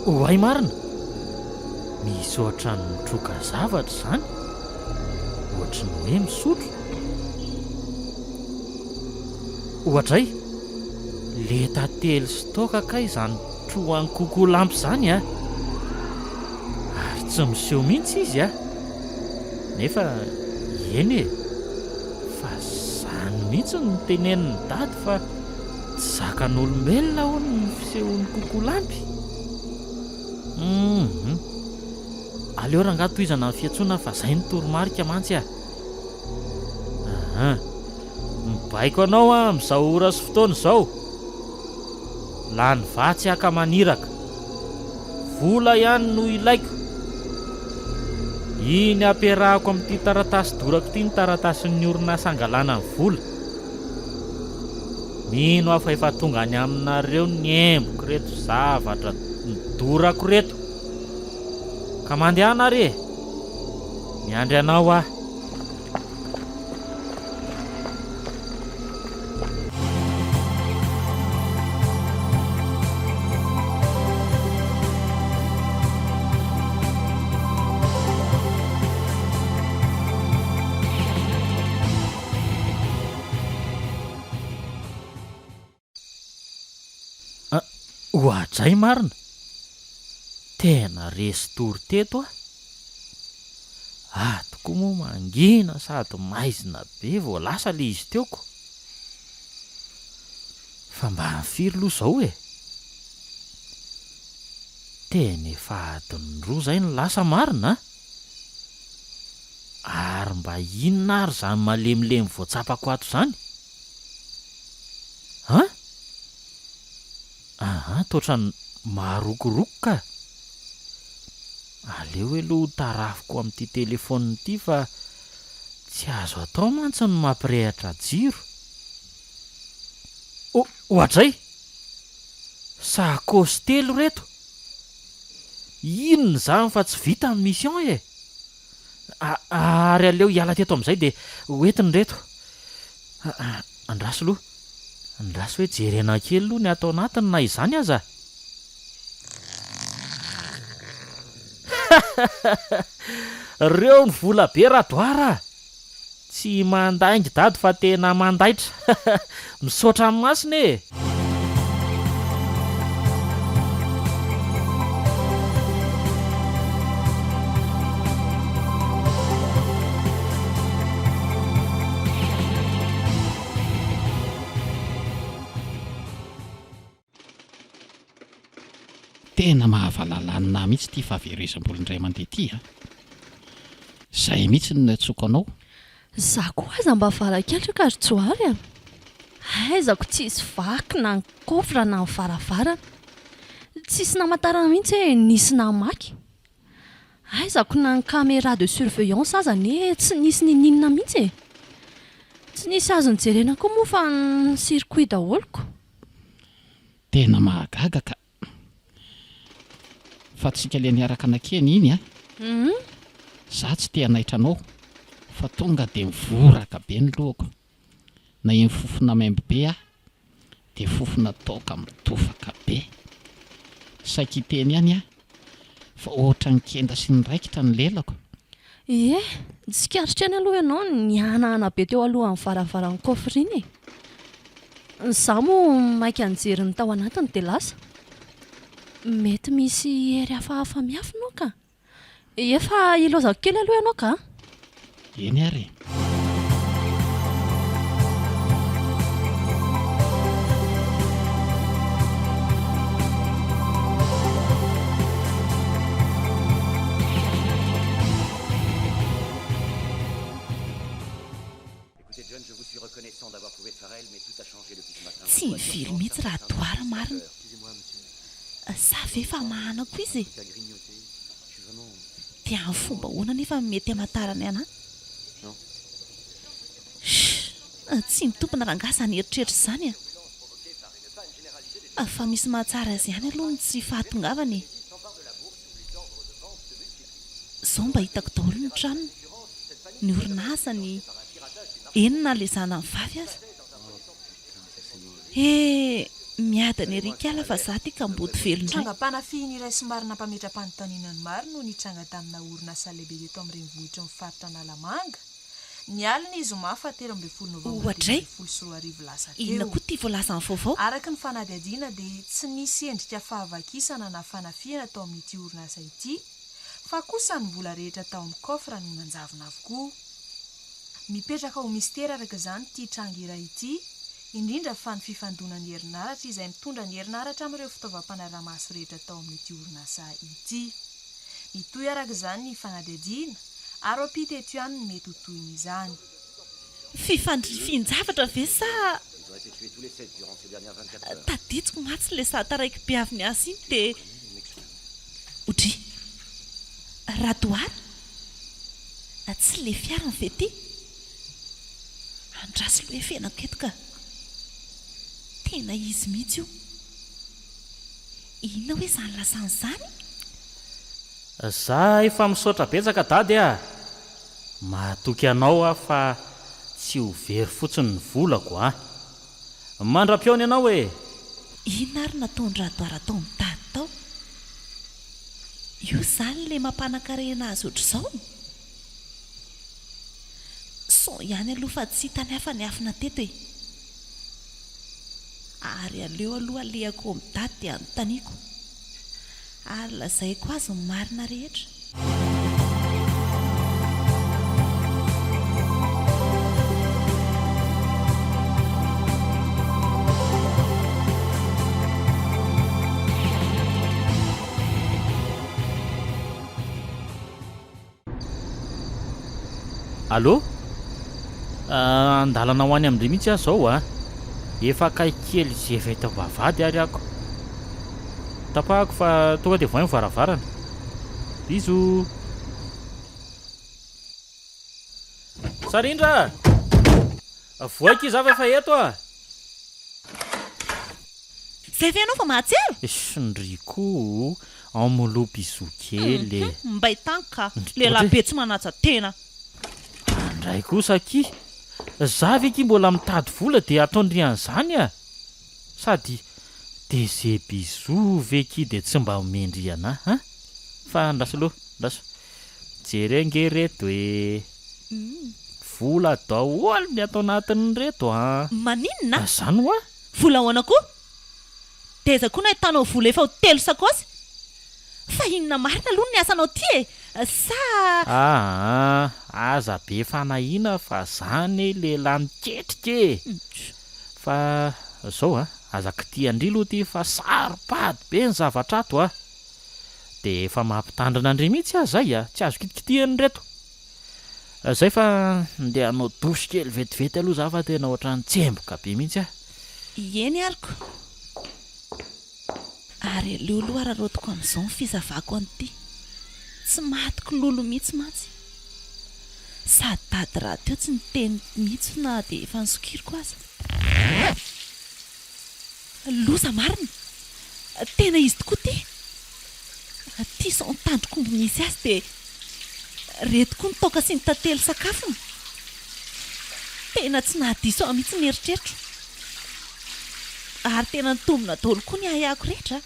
Speaker 2: Oay marina! Misy ohatran'ny mitroka zavatra izany, ohatry ny hoe misotro. Oadray! Le tantely sy toaka kay izany trohan'i Kokolampy izany a! Ary tsy miseho mihitsy izy a! Nefa eny e! Fa izany mihitsy no tenenin'i Dady fa tsy zakan'olombelona hono ny fisehon'i Kokolampy. Hum. Aleo rangahy tohizana ny fiantsoana fa zay ny toromarika mantsy ah. Aha. Mibaiko anao aho amin'izao ora sy fotoana izao. Lany vatsy haka maniraka. Vola ihany no ilaiko. Iny ampiarahako amin'ity taratasy dorako ity ny taratasin'ny orinasa angalana ny vola. Mino aho fa efa tonga any aminareo ny emboko ireto zavatra nodorako ireto. Ka mandehana ary e! Miandry anao aho. Oadray marina! Tena resy tory teto aho. Ato koa moa mangina sady maizina be vao lasa le izy teo ko. Fa mba any firy loha izao e? Tena efa adiny roa izay no lasa marina a! Ary mba inona ary izany malemilemy voatsapako ato izany? An? Aa toa ohatran'ny marokoroko ka! Aleo aloha ho tarafiko amin'ity telefaonina ity fa tsy azo atao mantsy ny mampirehatra jiro. O, oadray! Sakaosy telo ireto! Inona izany fa tsy vita ny mission e! Ary aleo hiala teto amin'izay dia ho entina ireto. Andraso aloha. Andraso hoe jerena kely aloha ny ato anatiny na izany aza. Reo ny vola be Radoara a! Tsy mandainga dady fa tena mandaitra. Misaotra an'i Masina e!
Speaker 5: Tena mahavalalanina ahy mihitsy ity fahaverezam-bola indray mandeha ity a! Izay mihitsy no niantsoako anao.
Speaker 6: Za koa aza mba valaketraka ry Johary a! Aizako tsisy vaky na ny coffre na ny varavarana. Tsisy namantarana mihitsy hoe nisy namaky. Aizako na ny camera de surveillance aza anie tsy nisy niniana mihitsy e! Tsy nisy azo nojerena koa moa fa ny circuit daholo ko.
Speaker 5: Tena mahagaga ka! Fa tsika le niaraka nakeny iny a! Za tsy te hanaitra anao fa tonga de mivoraka be ny lohako. Naheno fofona maimbo be aho dia fofona toaka mitofaka be. Saiky hiteny ihany aho fa ohatran'ny kenda sy niraikitra ny lelako.
Speaker 6: Ie, tsikaritra ihany aloha ianao nihanahana be teo alohan'ny varavaran'ny coffre iny e. Izaho moa maika nijery ny tao anatiny dia lasa. Mety misy hery hafahafa miafina ao ka. Efa ilaozako kely aloha ianao ka.
Speaker 5: Eny ary e.
Speaker 1: Tsy nivily mihitsy Radoara marina. Sa ve fa mahanako izy e? Dia amin'ny fomba ahoana anefa no mety hamantarany anà? Shh! Tsy mitombina rangahy izany eritreritra izany a! Fa misy mahatsara azy ihany aloha ny tsy fahatongavany e! Izao mba hitako daholo ny tranony, ny orinasany, eny na ilay zanany vavy aza. He! Miadana ery ikala fa za ty kamboty velon dray.
Speaker 7: Trangam-panafihina iray somary nampametra-panontaniana ny maro no nitranga tamina orinasa lehibe teto amin'ny renivohitry ny faritra Analamanga, ny alin'ny zoma faha 13 novambra
Speaker 1: Oadray!
Speaker 7: 2013 lasa
Speaker 1: Inona
Speaker 7: teo.
Speaker 1: koa ity voalazan'ny vaovao?
Speaker 7: Araka ny fanadihadiana dia tsy nisy endrika fahavakisana na fanafihana tao amin'ity orinasa ity fa kosa ny vola rehetra tao amin'ny coffre no nanjavona avokoa. Mipetraka ho mistery araka izany ity tranga iray ity, indrindra fa ny fifandonan'ny herinaratra izay mitondra ny herinaratra amin'ireo fitaovam-panarahamaso rehetra tao amin'ity orinasa ity. Mitohy araka izany ny fanadihadiana ary ho ampita eto ihany ny mety ho tohin'izany.
Speaker 1: Fifandrifian-javatra ve sa tadidiko mantsy ilay za taraiky be avy niasa iny dia odry Radoara tsy le fiarany ve ty? Andraso aloha efenako eto ka! Tena izy mihitsy io! Inona hoe izany lazany izany?
Speaker 2: Za efa misaotra betsaka dady a! Matoky anao aho fa tsy ho very fotsiny ny volako a! Mandra-pihaona ianao e!
Speaker 1: Inona ary nataon-dRadoara tao mitady tao? Io izany ilay mampanankarena azy ohatr'izao? Sao ihany aloha fa tsy hitany hafa ny afina teto e! Ary aleo aloha alehako ao amin'i Dady dia anontaniako. Ary lazaiko azy ny marina rehetra.
Speaker 2: Allô? An-dalana ho any amin-dry mihitsy aho izao a! Efa akaiky kely izay efa eto am-bavahady ary ako. Tapahako fa tonga dia vohay ny varavarana. Bisous! Sarindra a! Vohay akia za fa efa eto a!
Speaker 1: Zay ve ianao vao mahatsiaro?
Speaker 2: Eish ndry koa o! En molo bisous kely e!
Speaker 1: Hum mbay tany ka! Lehilahy be tsy manaja tena!
Speaker 2: Andray kosa akia! Za ve akia mbola mitady vola dia ataon-dry an'izany a! Sady de ze bisous ve akia dia tsy mba omen-dry anah an! Fa andraso aloha, andraso. Jereo ange reto e! Vola daholo ny ato anatin'ireto an!
Speaker 1: Maninona?
Speaker 2: Zany hoa?
Speaker 1: Vola ahoana koa? Dia aiza koa no ahitanao vola efa ho telo sakaosy? Fa inona marina aloha ny asanao ity e? Sa.
Speaker 2: Aa, aza be fanahiana fa za anie lehilahy miketrika e! Fa zao an, aza kitihan-dry aloha ity fa saro-pady be ny zavatra ato a! Dia efa mampitandrina an-dry mihitsy aho zay a! Tsy azo kitikitihana ireto! Zay fa ndeha hanao douche kely vetivety aloha za fa tena ohatran'ny tsemboka be mihitsy aho.
Speaker 1: Eny ary ko. Ary aleo aloha araraotiko amin'izao ny fisavako an'ity. Tsy matiko lolo mihitsy mantsy. Sady tady rahateo tsy niteny mihitsy na dia efa nosokiriko aza. Loza marina! Tena izy tokoa ity! Ity izao ny tandrok'omby misy azy dia ireto koa ny toaka sy ny tantely sakafony. Tena tsy nahadiso ahy mihitsy ny eritreritro. Ary tena nitombina daholo koa ny ahiahiko rehetra.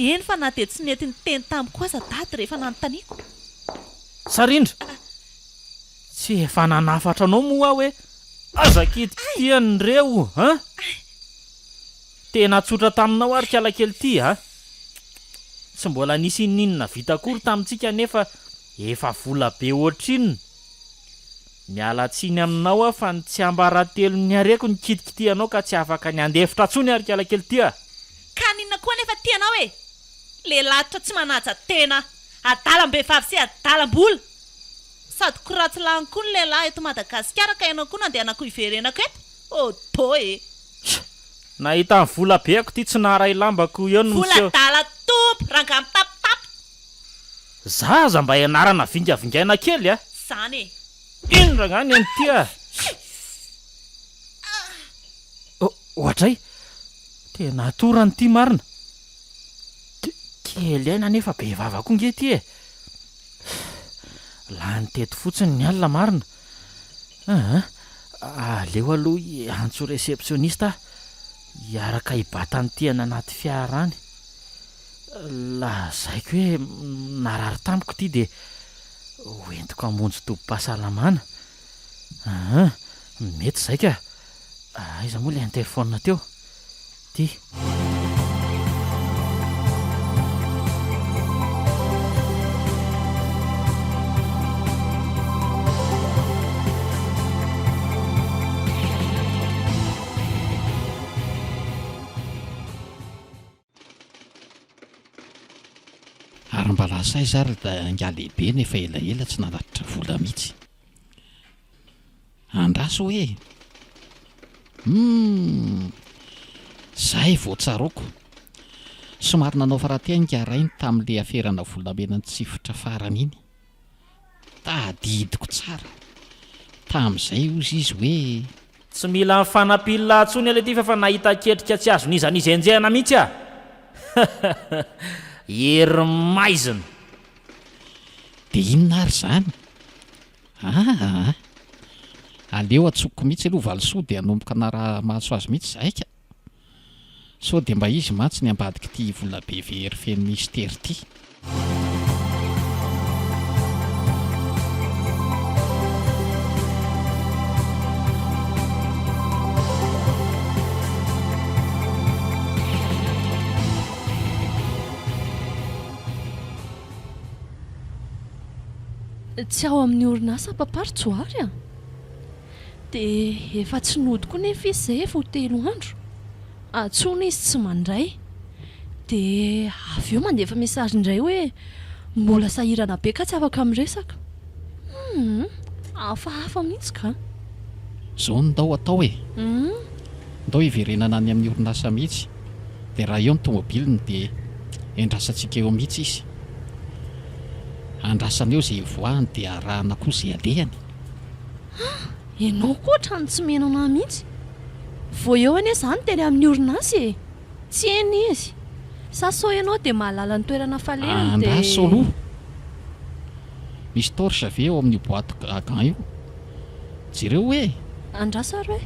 Speaker 1: Eny fa na dia tsy nety niteny tamiko aza Dady rehefa nanontaniako.
Speaker 2: Sarindra! Tsy efa nanafatra anao moa aho hoe aza kitikitihana ireo an! Tena tsotra taminao ary kalakely ty a! Tsy mbola nisy inoninona vita akory tamintsika nefa efa vola be ohatrinona! Miala tsiny aminao aho fa ny tsiambaratelon'ny hareko no kitikitihanao ka tsy afaka ny handefitra tsony ary kalakely ty a!
Speaker 1: Ka n'inona koa anefa ty anao e! Lehilahy tsy manaja tena, adalam-behivavy sy adalam-bola! Sady ko ratsy lany koa ny lehilahy eto Madagasikara ka ianao koa no andehanako hiverenako eto? Odoo e!
Speaker 2: Tsia! Nahita ny vola be ako ty tsy naharay lambako eo no
Speaker 1: Vola
Speaker 2: miseho.
Speaker 1: adala tompo! Rangahy mitapitapy!
Speaker 2: Za aza mba ianarana vingavingaina kely a!
Speaker 1: Zany e!
Speaker 2: Ino rangahy ny an'ity a! Oadray! Tena atorany ity marina! Kely aina nefa be vava koa nge ity e! Lany teto fotsiny ny alina marina! Aa! Aleo aloha hiantso réceptionniste aho hiaraka hibata an'ity any anaty fiara any. Lazaiko hoe narary tamiko ity dia hoentiko hamonjy tobim-pahasalamana. Aa! Mety izay ka! Aiza moa ilay interphone teo? Ty.
Speaker 5: Ary mba lasa aiza ary ilay ingahy lehibe no efa elaela tsy nanatitra vola mihitsy? Andraso hoe! Humm! Zay vao tsaroako. Somary nanao faratea ingahy rainy tamin'ilay aferana volamena nitsifotra farany iny. Tadidiko tsara. Tamin'izay hozy izy hoe.
Speaker 2: Tsy mila ny fanampian'lah tsony anie ty fa efa nahita ketrika tsy azon'iza n'iza enjehana mihitsy ah! Hery maizina!
Speaker 5: Dia inona ary izany? Aa! Aleo atsokiko mihitsy aloha valisoa dia hanomboka hanara-maso azy mihitsy izahay ka! Sao dia mba izy mantsy ny ambadik'ity volabe very feno mistery ity.
Speaker 6: Tsy ao amin'ny orinasa Papa ry Johary a! Dia efa tsy nody koa nefa izy izay efa ho telo andro. Antsoina izy tsy mandray. Dia avy eo mandefa message indray hoe mbola sahirana be ka tsy afaka miresaka. Humm, hafahafa mihitsy ka.
Speaker 5: Zao no ndao atao e!
Speaker 6: Humm.
Speaker 5: Ndao hiverenana any amin'ny orinasa mihitsy, dia raha eo ny tomobiliny dia endrasantsika eo mihitsy izy. Andrasana eo izay hivoahany dia arahana koa izay alehany.
Speaker 6: Ah! Ianao koa ohatran'ny tsy mino anah mihitsy. Vao eo anie izaho no teny amin'ny orinasa e! Tsy eny izy. Sa sao ianao dia mahalala ny toerana falehany dia.
Speaker 5: Andraso aloha. Misy torche ve ao amin'io boite à gants io? Jereo hoe!
Speaker 6: Andraso ary hoe.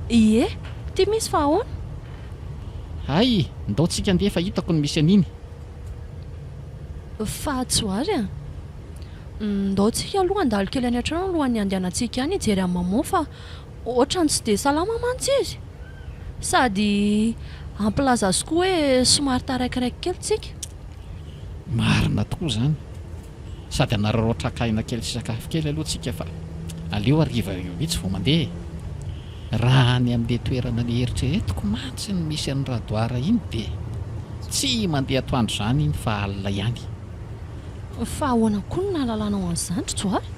Speaker 6: Ie, ity misy fa ahoana?
Speaker 5: Hay, ndao tsika andeha fa hitako ny misy an'iny.
Speaker 6: Fa Johary a! Ndao tsika aloha handalo kely any an-trano alohan'ny handehanantsika any hijery an'i maman fa ohatran'ny tsy dia salama mantsy izy. Sady hampilaza azy koa hoe somary taraikiraiky kely tsika.
Speaker 5: Marina tokoa izany. Sady hanararaotra haka aina kely sy sakafo kely aloha tsika fa aleo hariva eo mihitsy vao mandeha e! Raha any amin'ilay toerana neritreretiko mantsy no misy an'i Radoara iny dia tsy mandeha atoandro izany iny fa alina ihany.
Speaker 6: Fa ahoana koa no nahalalanao an'izany ry Johary?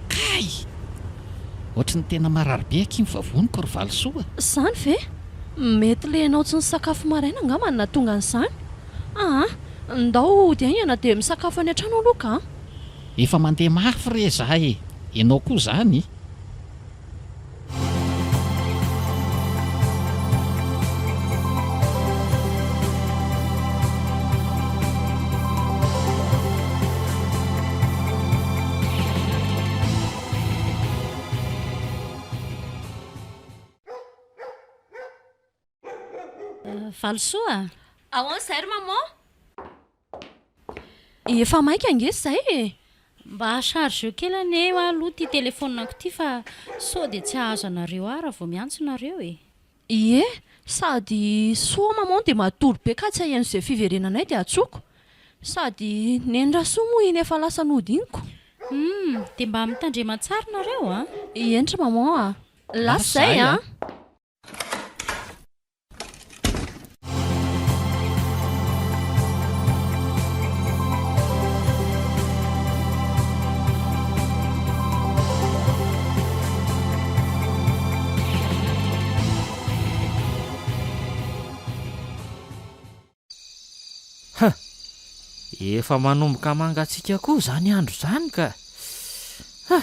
Speaker 5: Kay! Ohatry ny tena marary be akia ny vavoniko ry Valisoa a!
Speaker 6: Izany ve? Mety le ianao tsy nisakafo maraina angamba no nahatonga an'izany. Aa! Ndao hody haingana dia misakafo any an-trano aloha ka!
Speaker 5: Efa mandeha mafy re za e! Ianao koa izany?
Speaker 4: Valisoa a!
Speaker 6: Ahoana izay ry maman? Efa maika ange izay e!
Speaker 4: Mba chargeo kely anie aloha ity telephone-ko ity fa sao dia tsy hahazo anareo aho raha vao miantso nareo e!
Speaker 6: Ie, sady soa maman dia matory be ka tsy haheno izay fiverenanay dia antsoiko. Sady Neny Rasoa moa iny efa lasa nody iny ko.
Speaker 4: Humm, dia mba mitandrema tsara nareo a!
Speaker 6: Eny ry maman a! Lasa izay a!
Speaker 2: Huh! Efa manomboka mangatsiaka koa izany andro izany ka! Huh!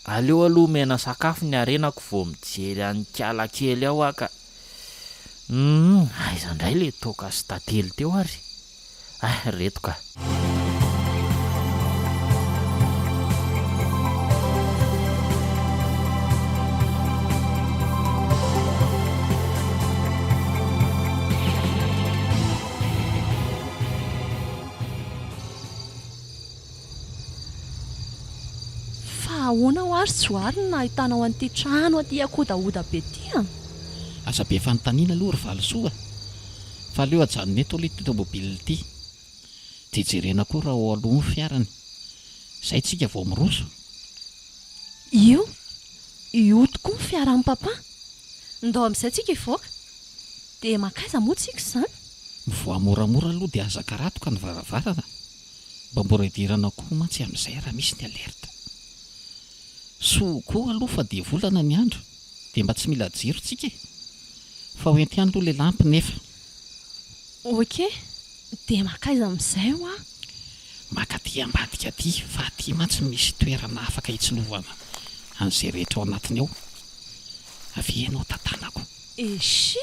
Speaker 2: Aleo aloha omena sakafo ny harenako vao mijery an'i kiala kely ao aho ka! Humm! Aiza indray ilay toaka sy tantely teo ary? Ah, reto ka!
Speaker 6: Fa ahoana hoa ry Johary no nahitanao an'ity trano aty Ankodahoda be ity an?
Speaker 5: Aza be fanontaniana aloha ry Valisoa a! Fa aleo ajanona eto aloha ity tomobile ity dia jerena koa raha ao aloha ny fiarany. Izay tsika vao miroso.
Speaker 6: Io, io tokoa ny fiaran'i Papa. Ndao amin'izay tsika hivoaka. Dia mankaiza moa tsika izany?
Speaker 5: Mivoaha moramora aloha dia aza karatoka ny varavarana. Mba mora idirana koa mantsy amin'izay raha misy ny alerte. Soa koa aloha fa dia volana ny andro dia mba tsy mila jiro tsika e! Fa ho ento ihany aloha ilay lampy nefa.
Speaker 6: Ok, dia mankaiza amin'izay hoa?
Speaker 5: Maka aty ambadika aty fa aty mantsy misy toerana afaka hitsilovana an'izay rehetra ao anatiny ao. Avia ianao tantanako.
Speaker 6: Eshi!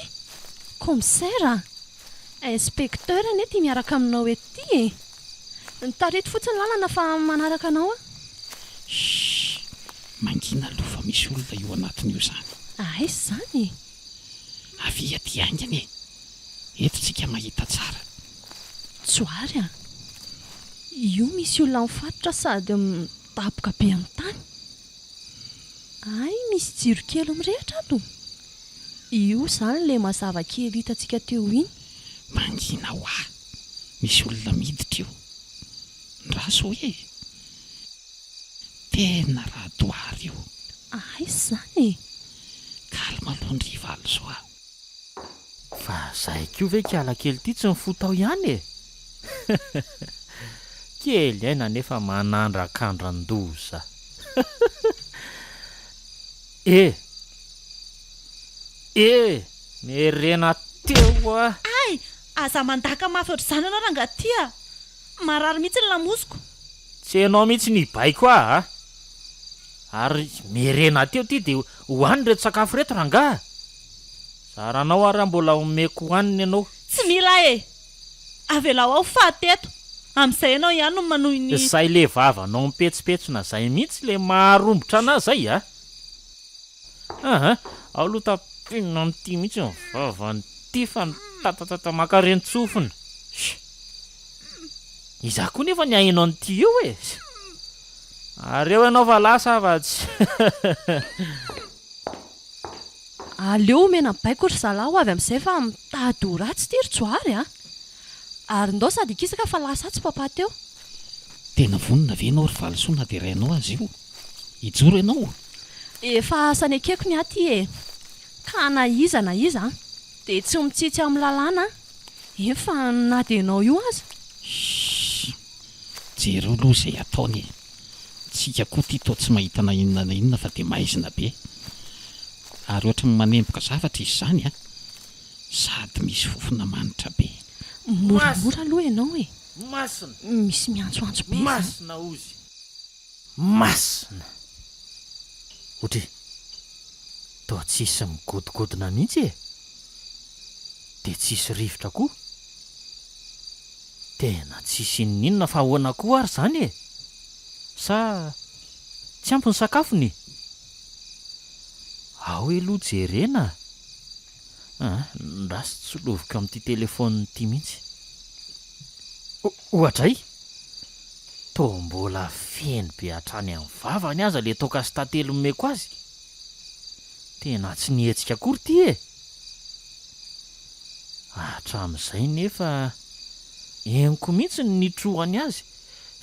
Speaker 6: Commissaire a! Inspecteur anie ity miaraka aminao eto ity e! Tarito fotsiny lalana fa manaraka anao aho.
Speaker 5: Shh! Mangina aloha fa misy olona io anatiny io izany.
Speaker 6: Aiza izany e?
Speaker 5: Avia aty haingana e! Eto tsika mahita tsara.
Speaker 6: Johary a! Io misy olona mifatotra sady midaboka be amin'ny tany. Hay misy jiro kely mirehitra ato. Io izany ilay mazava kely hitantsika teo iny.
Speaker 5: Mangina hoa! Misy olona miditra io. Ndraso hoe e! Tena radoary io.
Speaker 6: Aiza izany e?
Speaker 5: Calme aloha ndry Valisoa a!
Speaker 2: Fa zahay koa ve kiala kely ity tsy nifoha tao ihany e! Kely aina nefa manandrakandran-doza. E! E! Miherena teo a!
Speaker 1: Hay! Aza mandaka mafy ohatr'izany ianao rangahy ty a! Marary mihitsy ny lamosiko.
Speaker 2: Tsy ianao mihitsy no hibaiko ahy a! Ary miherena teo ty dia hohanina ireto sakafo ireto rangahy a! Zaranao ary aho mbola omeko hohanina ianao.
Speaker 1: Tsy mila ahy e! Avelao aho faty eto, amin'izay ianao ihany no manohy ny.
Speaker 2: Zay le vavanao mipetsopetsona zay mihitsy le maharombotra anah zay a! Aa! Ao aloha tapinina amin'ity mihitsy ny vavan'ity fa mitatatata maka ren-tsofina. Sh! Iza koa nefa ny haheno an'ity eo e! Sh! Ary eo ianao fa lasa fa tsy.
Speaker 6: Aleo omena baiko ry zalahy ho avy amin'izay fa mitady ho ratsy ity ry Johary a! Ary ndao sady hikisaka fa lasa atsy papa teo.
Speaker 5: Tena vonona ve ianao ry valisoa na dia rainao aza io? Hijoro ianao?
Speaker 6: Efa asa nekeko ny ahy ity e! Ka na iza na iza dia tsy mitsitsy amin'ny lalàna eny fa na dia ianao io aza.
Speaker 5: Shh! Jereo aloha izay ataony e! Tsika koa ty toa tsy mahita na inona na inona fa dia maizina be. Ary ohatry ny manemboka zavatra izy izany a! Sady misy fofona manitra be.
Speaker 6: Moramora aloha ianao e!
Speaker 2: Masina!
Speaker 6: Misy miantsoantso be izany.
Speaker 2: Masina ozy! Masina! Otri! Toa tsisy migodogodona mihitsy e! Dia tsisy rivotra koa! Tena tsisy inoninona fa ahoana koa ary izany e? Sa tsy ampy ny sakafony? Ao aloha jerena a! Ndraso tsy loviko amin'ity telephone ity mihitsy. Oadray! Toa mbola feno be hatrany amin'ny vavany aza ilay toaka sy tantely nomeko azy. Tena tsy nihetsika akory ity e! Hatramin'izay nefa henoko mihitsy ny nitrohany azy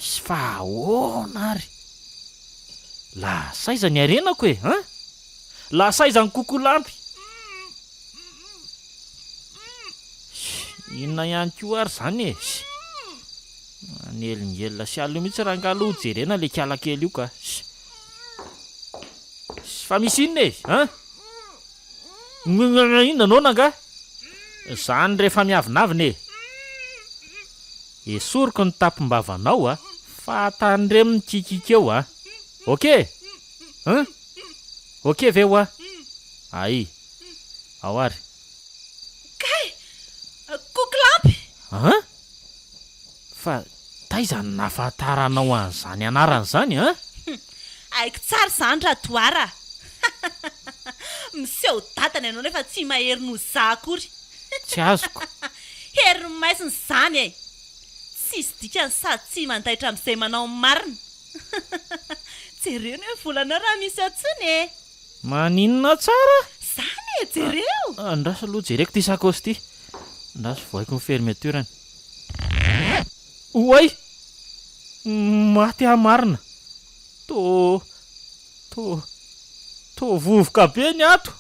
Speaker 2: sy fa ahoana ary? Lasa aiza ny harenako e an? Lasa aiza ny kokolampy? Inona ihany koa ary izany e? Manelingelina sy aleo mihitsy rangahy aloha hojerena ilay kiala kely io ka. Fa misy inona e an? Inona noana angaha? Zany rehefa miavonavona e! Esoriko ny tapim-bavanao a! Fa tandremo ny kikiky eo a! Ok! Hein? Ok ve hoa? Ay! Ao ary!
Speaker 1: Kay! Kokilampy!
Speaker 2: Hein? Fa taiza no nahafantaranao an'izany anarana izany an?
Speaker 1: Haiko tsara izany Radoara a! Miseho dadany ianao nefa tsy mahery noho za akory.
Speaker 2: Tsy azoko.
Speaker 1: Herin'ny maizina izany e! Tsisy dikany sady tsy mandaitra amin'izay manao ny marina. Jereo ny volanao raha misy ao intsony e!
Speaker 2: Maninona tsara?
Speaker 1: Izany e! Jereo!
Speaker 2: Andraso aloha jereko ity sakaosy ity. Andraso vohaiko ny fermeture-ny. Oay! Maty aho marina. Tô, tô, tô vovoka be ny ato.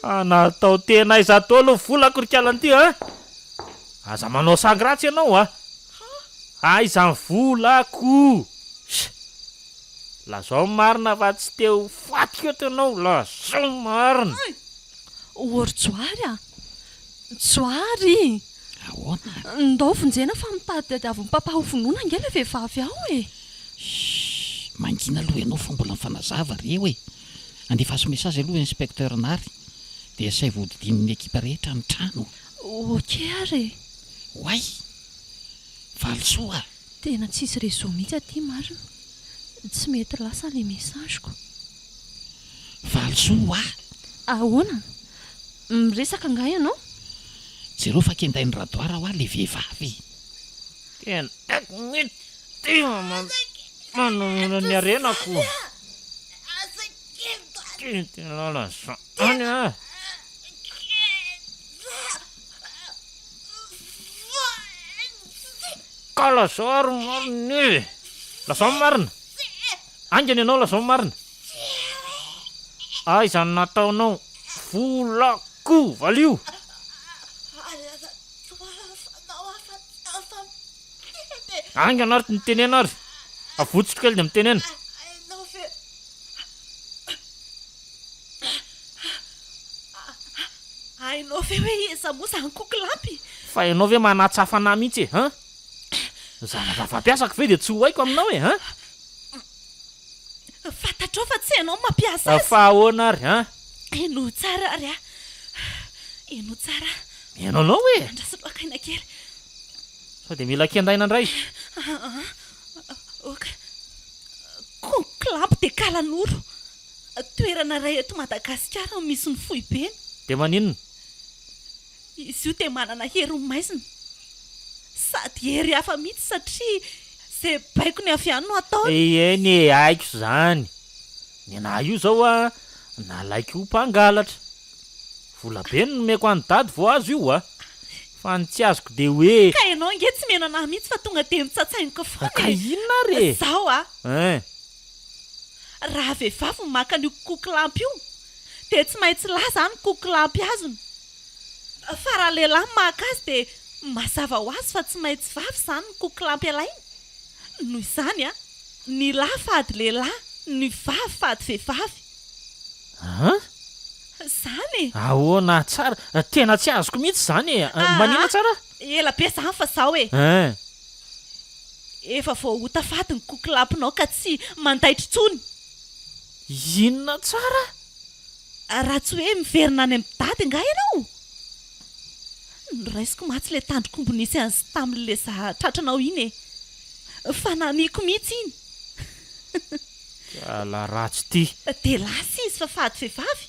Speaker 2: Fa natao tena aiza daholo ny volako ry kalan'ity a! Aza manao sangy ratsy ianao a! Aiza ny volako? Sh! Lazao ny marina fa tsy te ho fatiko eto ianao, lazao ny marina!
Speaker 6: Ô ry Johary a! Johary!
Speaker 5: Ahoana?
Speaker 6: Ndao vonjena fa mitady papa ho vonoina ange ilay vehivavy ao e!
Speaker 5: Shh! Mangina aloha ianao fa mbola mifanazava ry eo e! Andefaso message aloha inspecteur Nary dia asaivo hodidinin'ny ekipa rehetra ny trano.
Speaker 6: Ok ary e!
Speaker 5: Oay! Valisoa a!
Speaker 6: Tena tsisy réseau mihitsy aty marina. Tsy mety lasa ilay message-ko.
Speaker 5: Valisoa a!
Speaker 6: Ahoana? Miresaka angaha ianao?
Speaker 5: Jereo fa kendain'i Radoara hoa le vehivavy.
Speaker 2: Tena haiko mihitsy manonona ny harenako. Ty lala zany a! Ka lazao ary ny marina e! Lazao ny marina! Haingana ianao lazao ny marina! Aiza no nataonao? Volako! Valio! Haingana ary mitenena ary! Avotsotro kely dia mitenena.
Speaker 1: Hainao ve? Hainao ve hoe iza moa izany kokilampy?
Speaker 2: Fa ianao ve manatsafa anah mihitsy e, hein? Ny zavatra fampiasako ve dia tsy ho haiko aminao e, hein?
Speaker 1: Fantatrao fa tsy ianao no mampiasa azy.
Speaker 2: Fa ahoana ary, hein?
Speaker 1: Henoy tsara ary ah. Henoy tsara.
Speaker 2: Mihaino anao e!
Speaker 1: Andraso aloha aina kely.
Speaker 2: Sao dia mila kendaina indray?
Speaker 1: Aa, ok. Kokilampy dia Kalanoro. Toerana iray eto Madagasikara no misy ny foibeny.
Speaker 2: Dia maninona?
Speaker 1: Izy io dia manana hery maizina. Sady hery hafa mihitsy satria izay baikony avy any no ataony.
Speaker 2: Eny e, haiko izany. Ny anah io izao a, nalaiko ho mpangalatra. Vola be no nomeko an'i Dady vao azo io a. Fa ny tsy azoko dia hoe.
Speaker 1: Ka ianao ange tsy mino anah mihitsy fa tonga dia mitsatsaingoka foana
Speaker 2: e. Ka inona ary e?
Speaker 1: Izao a.
Speaker 2: Ein.
Speaker 1: Raha vehivavy no maka an'io kokilampy io dia tsy maintsy lahy izany ny kokilampy azony. Fa raha lehilahy no maka azy dia mazava ho azy fa tsy maintsy vavy izany ny kokilampy alainy. Noho izany a, ny lahy fady lehilahy, ny vavy fady vehivavy.
Speaker 2: An?
Speaker 1: Izany e!
Speaker 2: Ahoana tsara? Tena tsy azoko mihitsy izany e! Maninona tsara?
Speaker 1: Ela be izany fa izao e!
Speaker 2: Ein.
Speaker 1: Efa voaota fady ny kokilampinao ka tsy mandaitra intsony.
Speaker 2: Inona tsara?
Speaker 1: Raha tsy hoe miverina any amin'i Dada angaha ianao? Noraisiko mantsy ilay tandrok'omby nisy an'i tamin'ilay za tratranao iny e! Fa namiako mihitsy iny.
Speaker 2: Kala ratsy ity.
Speaker 1: Dia lasa izy fa fady vehivavy.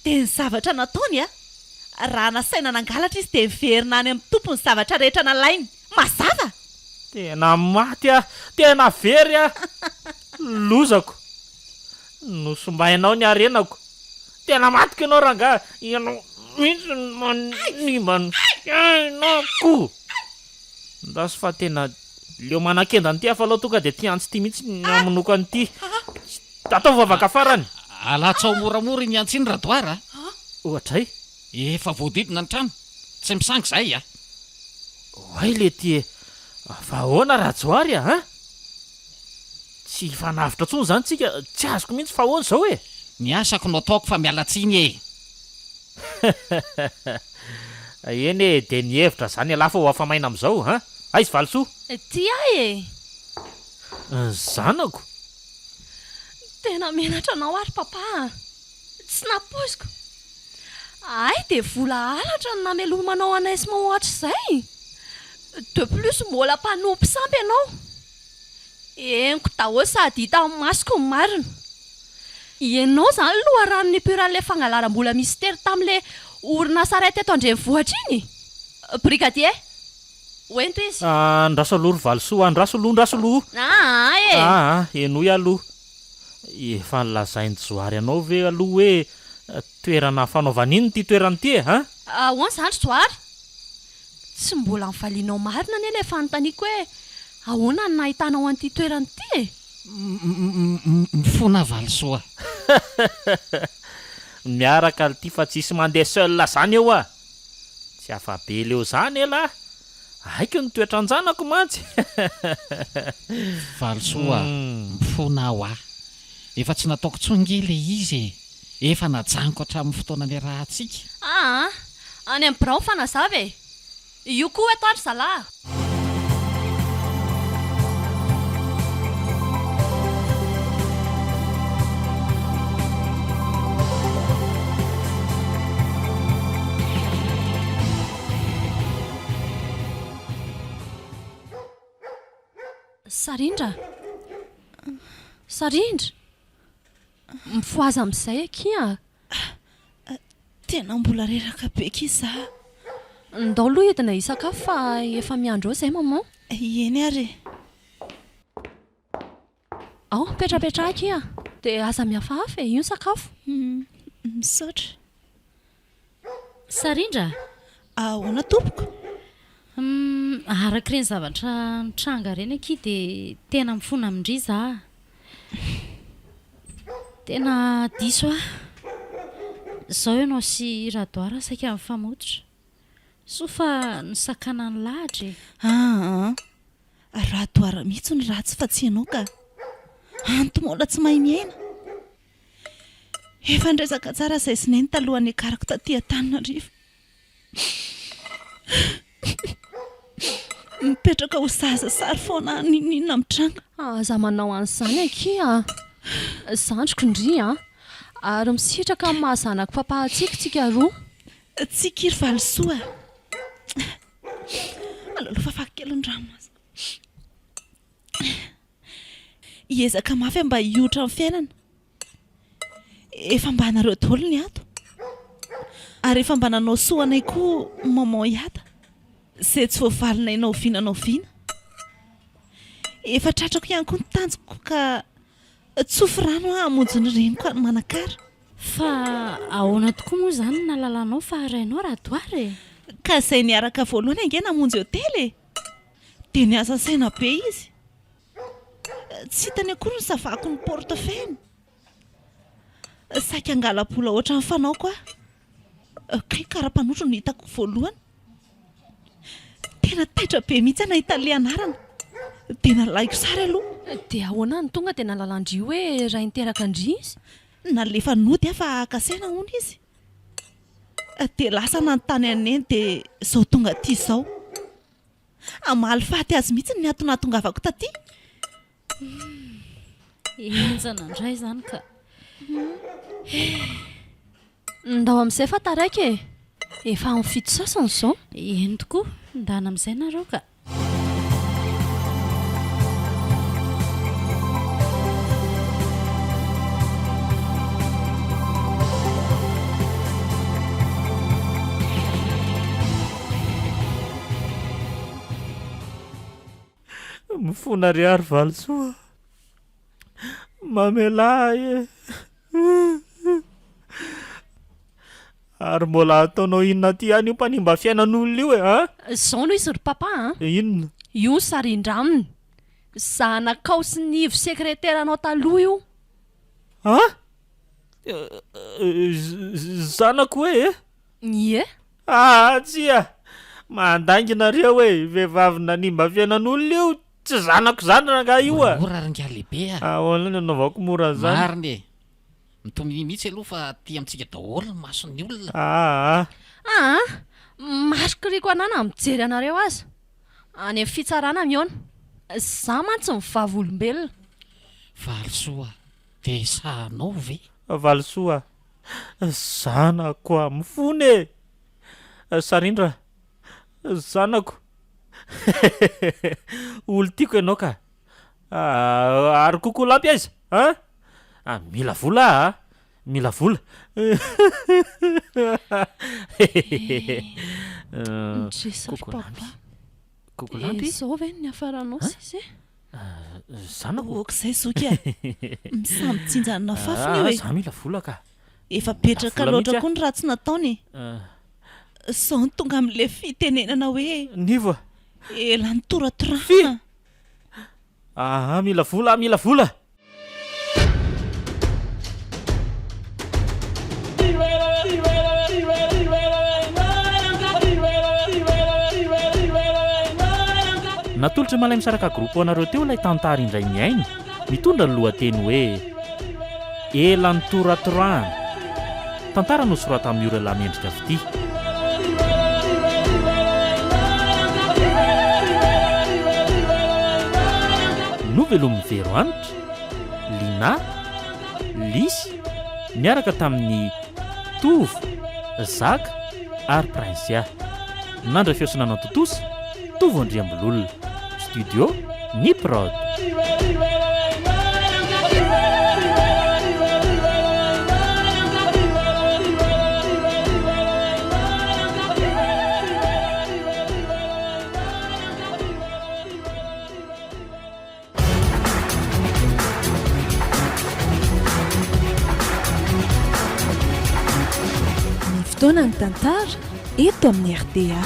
Speaker 1: Dia ny zavatra nataony a! Raha nasaina nangalatra izy dia miverina any amin'ny tompony ny zavatra rehetra nalainy. Mazava!
Speaker 2: Tena maty aho! Tena very aho! Lozako! Nosimbainao ny harenako! Tena matiko ianao rangahy! Ianao mihitsy no manimba ny fiainako! Andraso fa tena leo manakenda an'ity aho fa aleo tonga dia ty antsy ity mihitsy ny hamonoako an'ity. Ataovy vavaka farany!
Speaker 5: Alatsao moramora iny antsy iny Radoara a!
Speaker 2: Oadray!
Speaker 5: Efa voadidina ny trano, tsy misangy izahay a!
Speaker 2: Oay lety e! Fa ahoana Rajoary a! An! Tsy hifanavotra intsony izany tsika, tsy azoko mihitsy fa ahoana izao e!
Speaker 5: Ny asako no ataoko fa miala tsiny e!
Speaker 2: Eny e, dia nihevitra izany ialahy fa ho afa-maina amin'izao an! Aiza Valisoa?
Speaker 6: Ity aho e!
Speaker 2: Ny zanako?
Speaker 6: Tena menatra anao aho ry papa a! Tsy nampoiziko. Hay dia vola halatra no namelomanao anay sy Maman hatrizay! De plus mbola mpanompo sampy ianao! Henoko daholo sady hita amin'ny masoko ny marina. Ianao izany loharano nipoiran'ilay fangalaram-bola mistery tamin'ilay orinasa iray teto an-drenivohitra iny? Brigadier, hoento izy.
Speaker 2: Andraso aloha ry Valisoa, andraso aloha, andraso aloha.
Speaker 6: Aa e!
Speaker 2: Aa, henoy aloha. Efa nolazain'i Johary anao ve aloha hoe toerana fanaovana inona ity toerana ity e, an?
Speaker 6: Ahoana izany ry Johary? Tsy mbola nivalianao marina anie ilay fanontaniako hoe ahoana no nahitanao an'ity toerana ity e?
Speaker 5: Mifona valisoa.
Speaker 2: Miaraka lty fa tsisy mandeha seul zany eo ah! Tsy afa-bela eo zany elah! Haiko ny toetran-janako mantsy!
Speaker 5: Valisoa, mifona aho ah! Efa tsy nataoko intsony nge ilay izy e! Efa najanoko hatramin'ny fotoana niarahantsika.
Speaker 6: Aa! Any amin'ny birao mifanazava e! Io koa eto ary zalahy a! Sarindra! Sarindra! Mifohaza amin'izay akia a!
Speaker 1: Tena mbola reraka be akia za.
Speaker 6: Ndao aloha hidina hisakafo fa efa miandry eo izay maman.
Speaker 1: Eny ary e.
Speaker 6: Ao, mipetrapetraha akia. Dia aza mihafahafa e, io ny sakafo.
Speaker 4: Misaotra.
Speaker 8: Sarindra
Speaker 1: a! Ahoana tompoko?
Speaker 8: Humm, araka ireny zavatra nitranga ireny akia dia tena mifona amin-dry za. Tena diso aho. Izao ianao sy Radoara saika nifamototra. Soa fa nosakanan'i Lahatra e.
Speaker 1: Aa! Radoara mihitsy no ratsy fa tsy ianao ka. Antomola tsy mahay miaina. Efa niresaka tsara izay sy Neny talohan'ny niakarako taty Antananarivo. Mipetraka ho zaza sary foana aho n'inon'inona mitranga.
Speaker 6: Aza manao an'izany akia a! Zandriko ndry a! Ary misitraka amin'ny maha zanak'i papa antsika tsika roa.
Speaker 1: Tsiky ry valisoa a! Aleo fafako kely ny ranomasoko. Hiezaka mafy aho mba hihoitra amin'ny fiainana. Efa mba anareo daholo ny ato. Ary efa mba nanao soa anay koa maman Iada. Izay tsy voavalinay na oviana na oviana. Efa tratrako ihany koa ny tanjoko ka tsofy rano aho hamonjy ny reniko any Manakara.
Speaker 8: Fa ahoana tokoa moa izany no nahalalanao fa rainao Radoara e?
Speaker 1: Ka izay niaraka voalohany ange namonjy hotely e! Dia niasa saina be izy. Tsy hitany akory ny savako ny portefeuille-ny. Saika hangala-bola ohatran'ny fanaoko aho. Kay kara-panondro no hitako voalohany. Tena taitra be mihitsy aho nahita an'ilay anarana. Dia nalaiko sary aloha.
Speaker 6: Dia ahoana no tonga dia nahalalan-dry hoe ray niteraka an-dry izy?
Speaker 1: Nalefa nody aho fa haka saina hono izy. Dia lasa nanontany an'i Neny dia izao tonga aty izao. Hamaly faty azy mihitsy ny ato nahatongavako taty.
Speaker 8: Humm, henjana indray izany ka. Eh.
Speaker 6: Ndao amin'izay fa taraiky e! Efa amin'ny fito sasany izao.
Speaker 8: Eny tokoa, ndana amin'izay nareo ka.
Speaker 2: Mifona ry ary valisoa Mamelà ahy e Ary mbola ataonao inona aty ihany io mpanimba fiainan'olona io e an?
Speaker 6: Izao no izy ry papa a!
Speaker 2: Inona?
Speaker 6: Io ny sarindraminy. Zanakao sy Nivo sekreteranao taloha io.
Speaker 2: An? Zanako hoe e?
Speaker 6: Ie.
Speaker 2: Aa tsia! Mandainga nareo e! Vehivavy nanimba fiainan'olona io, tsy zanako izany rangahy io a!
Speaker 5: Moramora rangahy lehibe a!
Speaker 2: Ahoana no anaovako mora an'izany?
Speaker 5: Marina e! Mitonia mihitsy aloha fa aty amintsika daholo ny mason'ny olona.
Speaker 2: Aa!
Speaker 6: Aa! Marikoriko anah na mijery anareo aza. Any amin'ny fitsarana mihaona. Za mantsy ny vavolombelona.
Speaker 5: Valisoa, dia sahanao ve?
Speaker 2: Valisoa, Zanako a! Mifona e! Sarindra, Zanako! Olon-tiako ianao ka! Ary kokolampy aiza? An? Mila vola aho a! Mila vola!
Speaker 6: Kokolampy. Kokolampy? Izao ve no niafaranao sisa e?
Speaker 2: Zanako.
Speaker 1: Ok zay zoky a! Misambo-jinja ny nafafiny io e!
Speaker 2: Za mila vola ka!
Speaker 1: Efa betraka loatra koa ny ratsy nataony e! Zao no tonga amin'ilay fitenenana hoe.
Speaker 2: Nivo a!
Speaker 1: Ela nitoratorahana.
Speaker 2: Fy! Aa mila vola mila vola! Natolotr'i Malaimisaraka Group ho anareo teo ilay tantara indray mihaino, mitondra ny lohateny hoe Ela nitoratorahana. Tantara nosoratan'i Miorelà Mendrika Fitia. Novelomin'i Vero Hanitra, Linah, Lisy, niaraka tamin'i Tovo, Zaka ary Princia. Nandray feo sy nanatontosa, Tovo Andriambololona. Studio Ny Prod.
Speaker 7: Ny fotoana ny tantara eto amin'ny rta.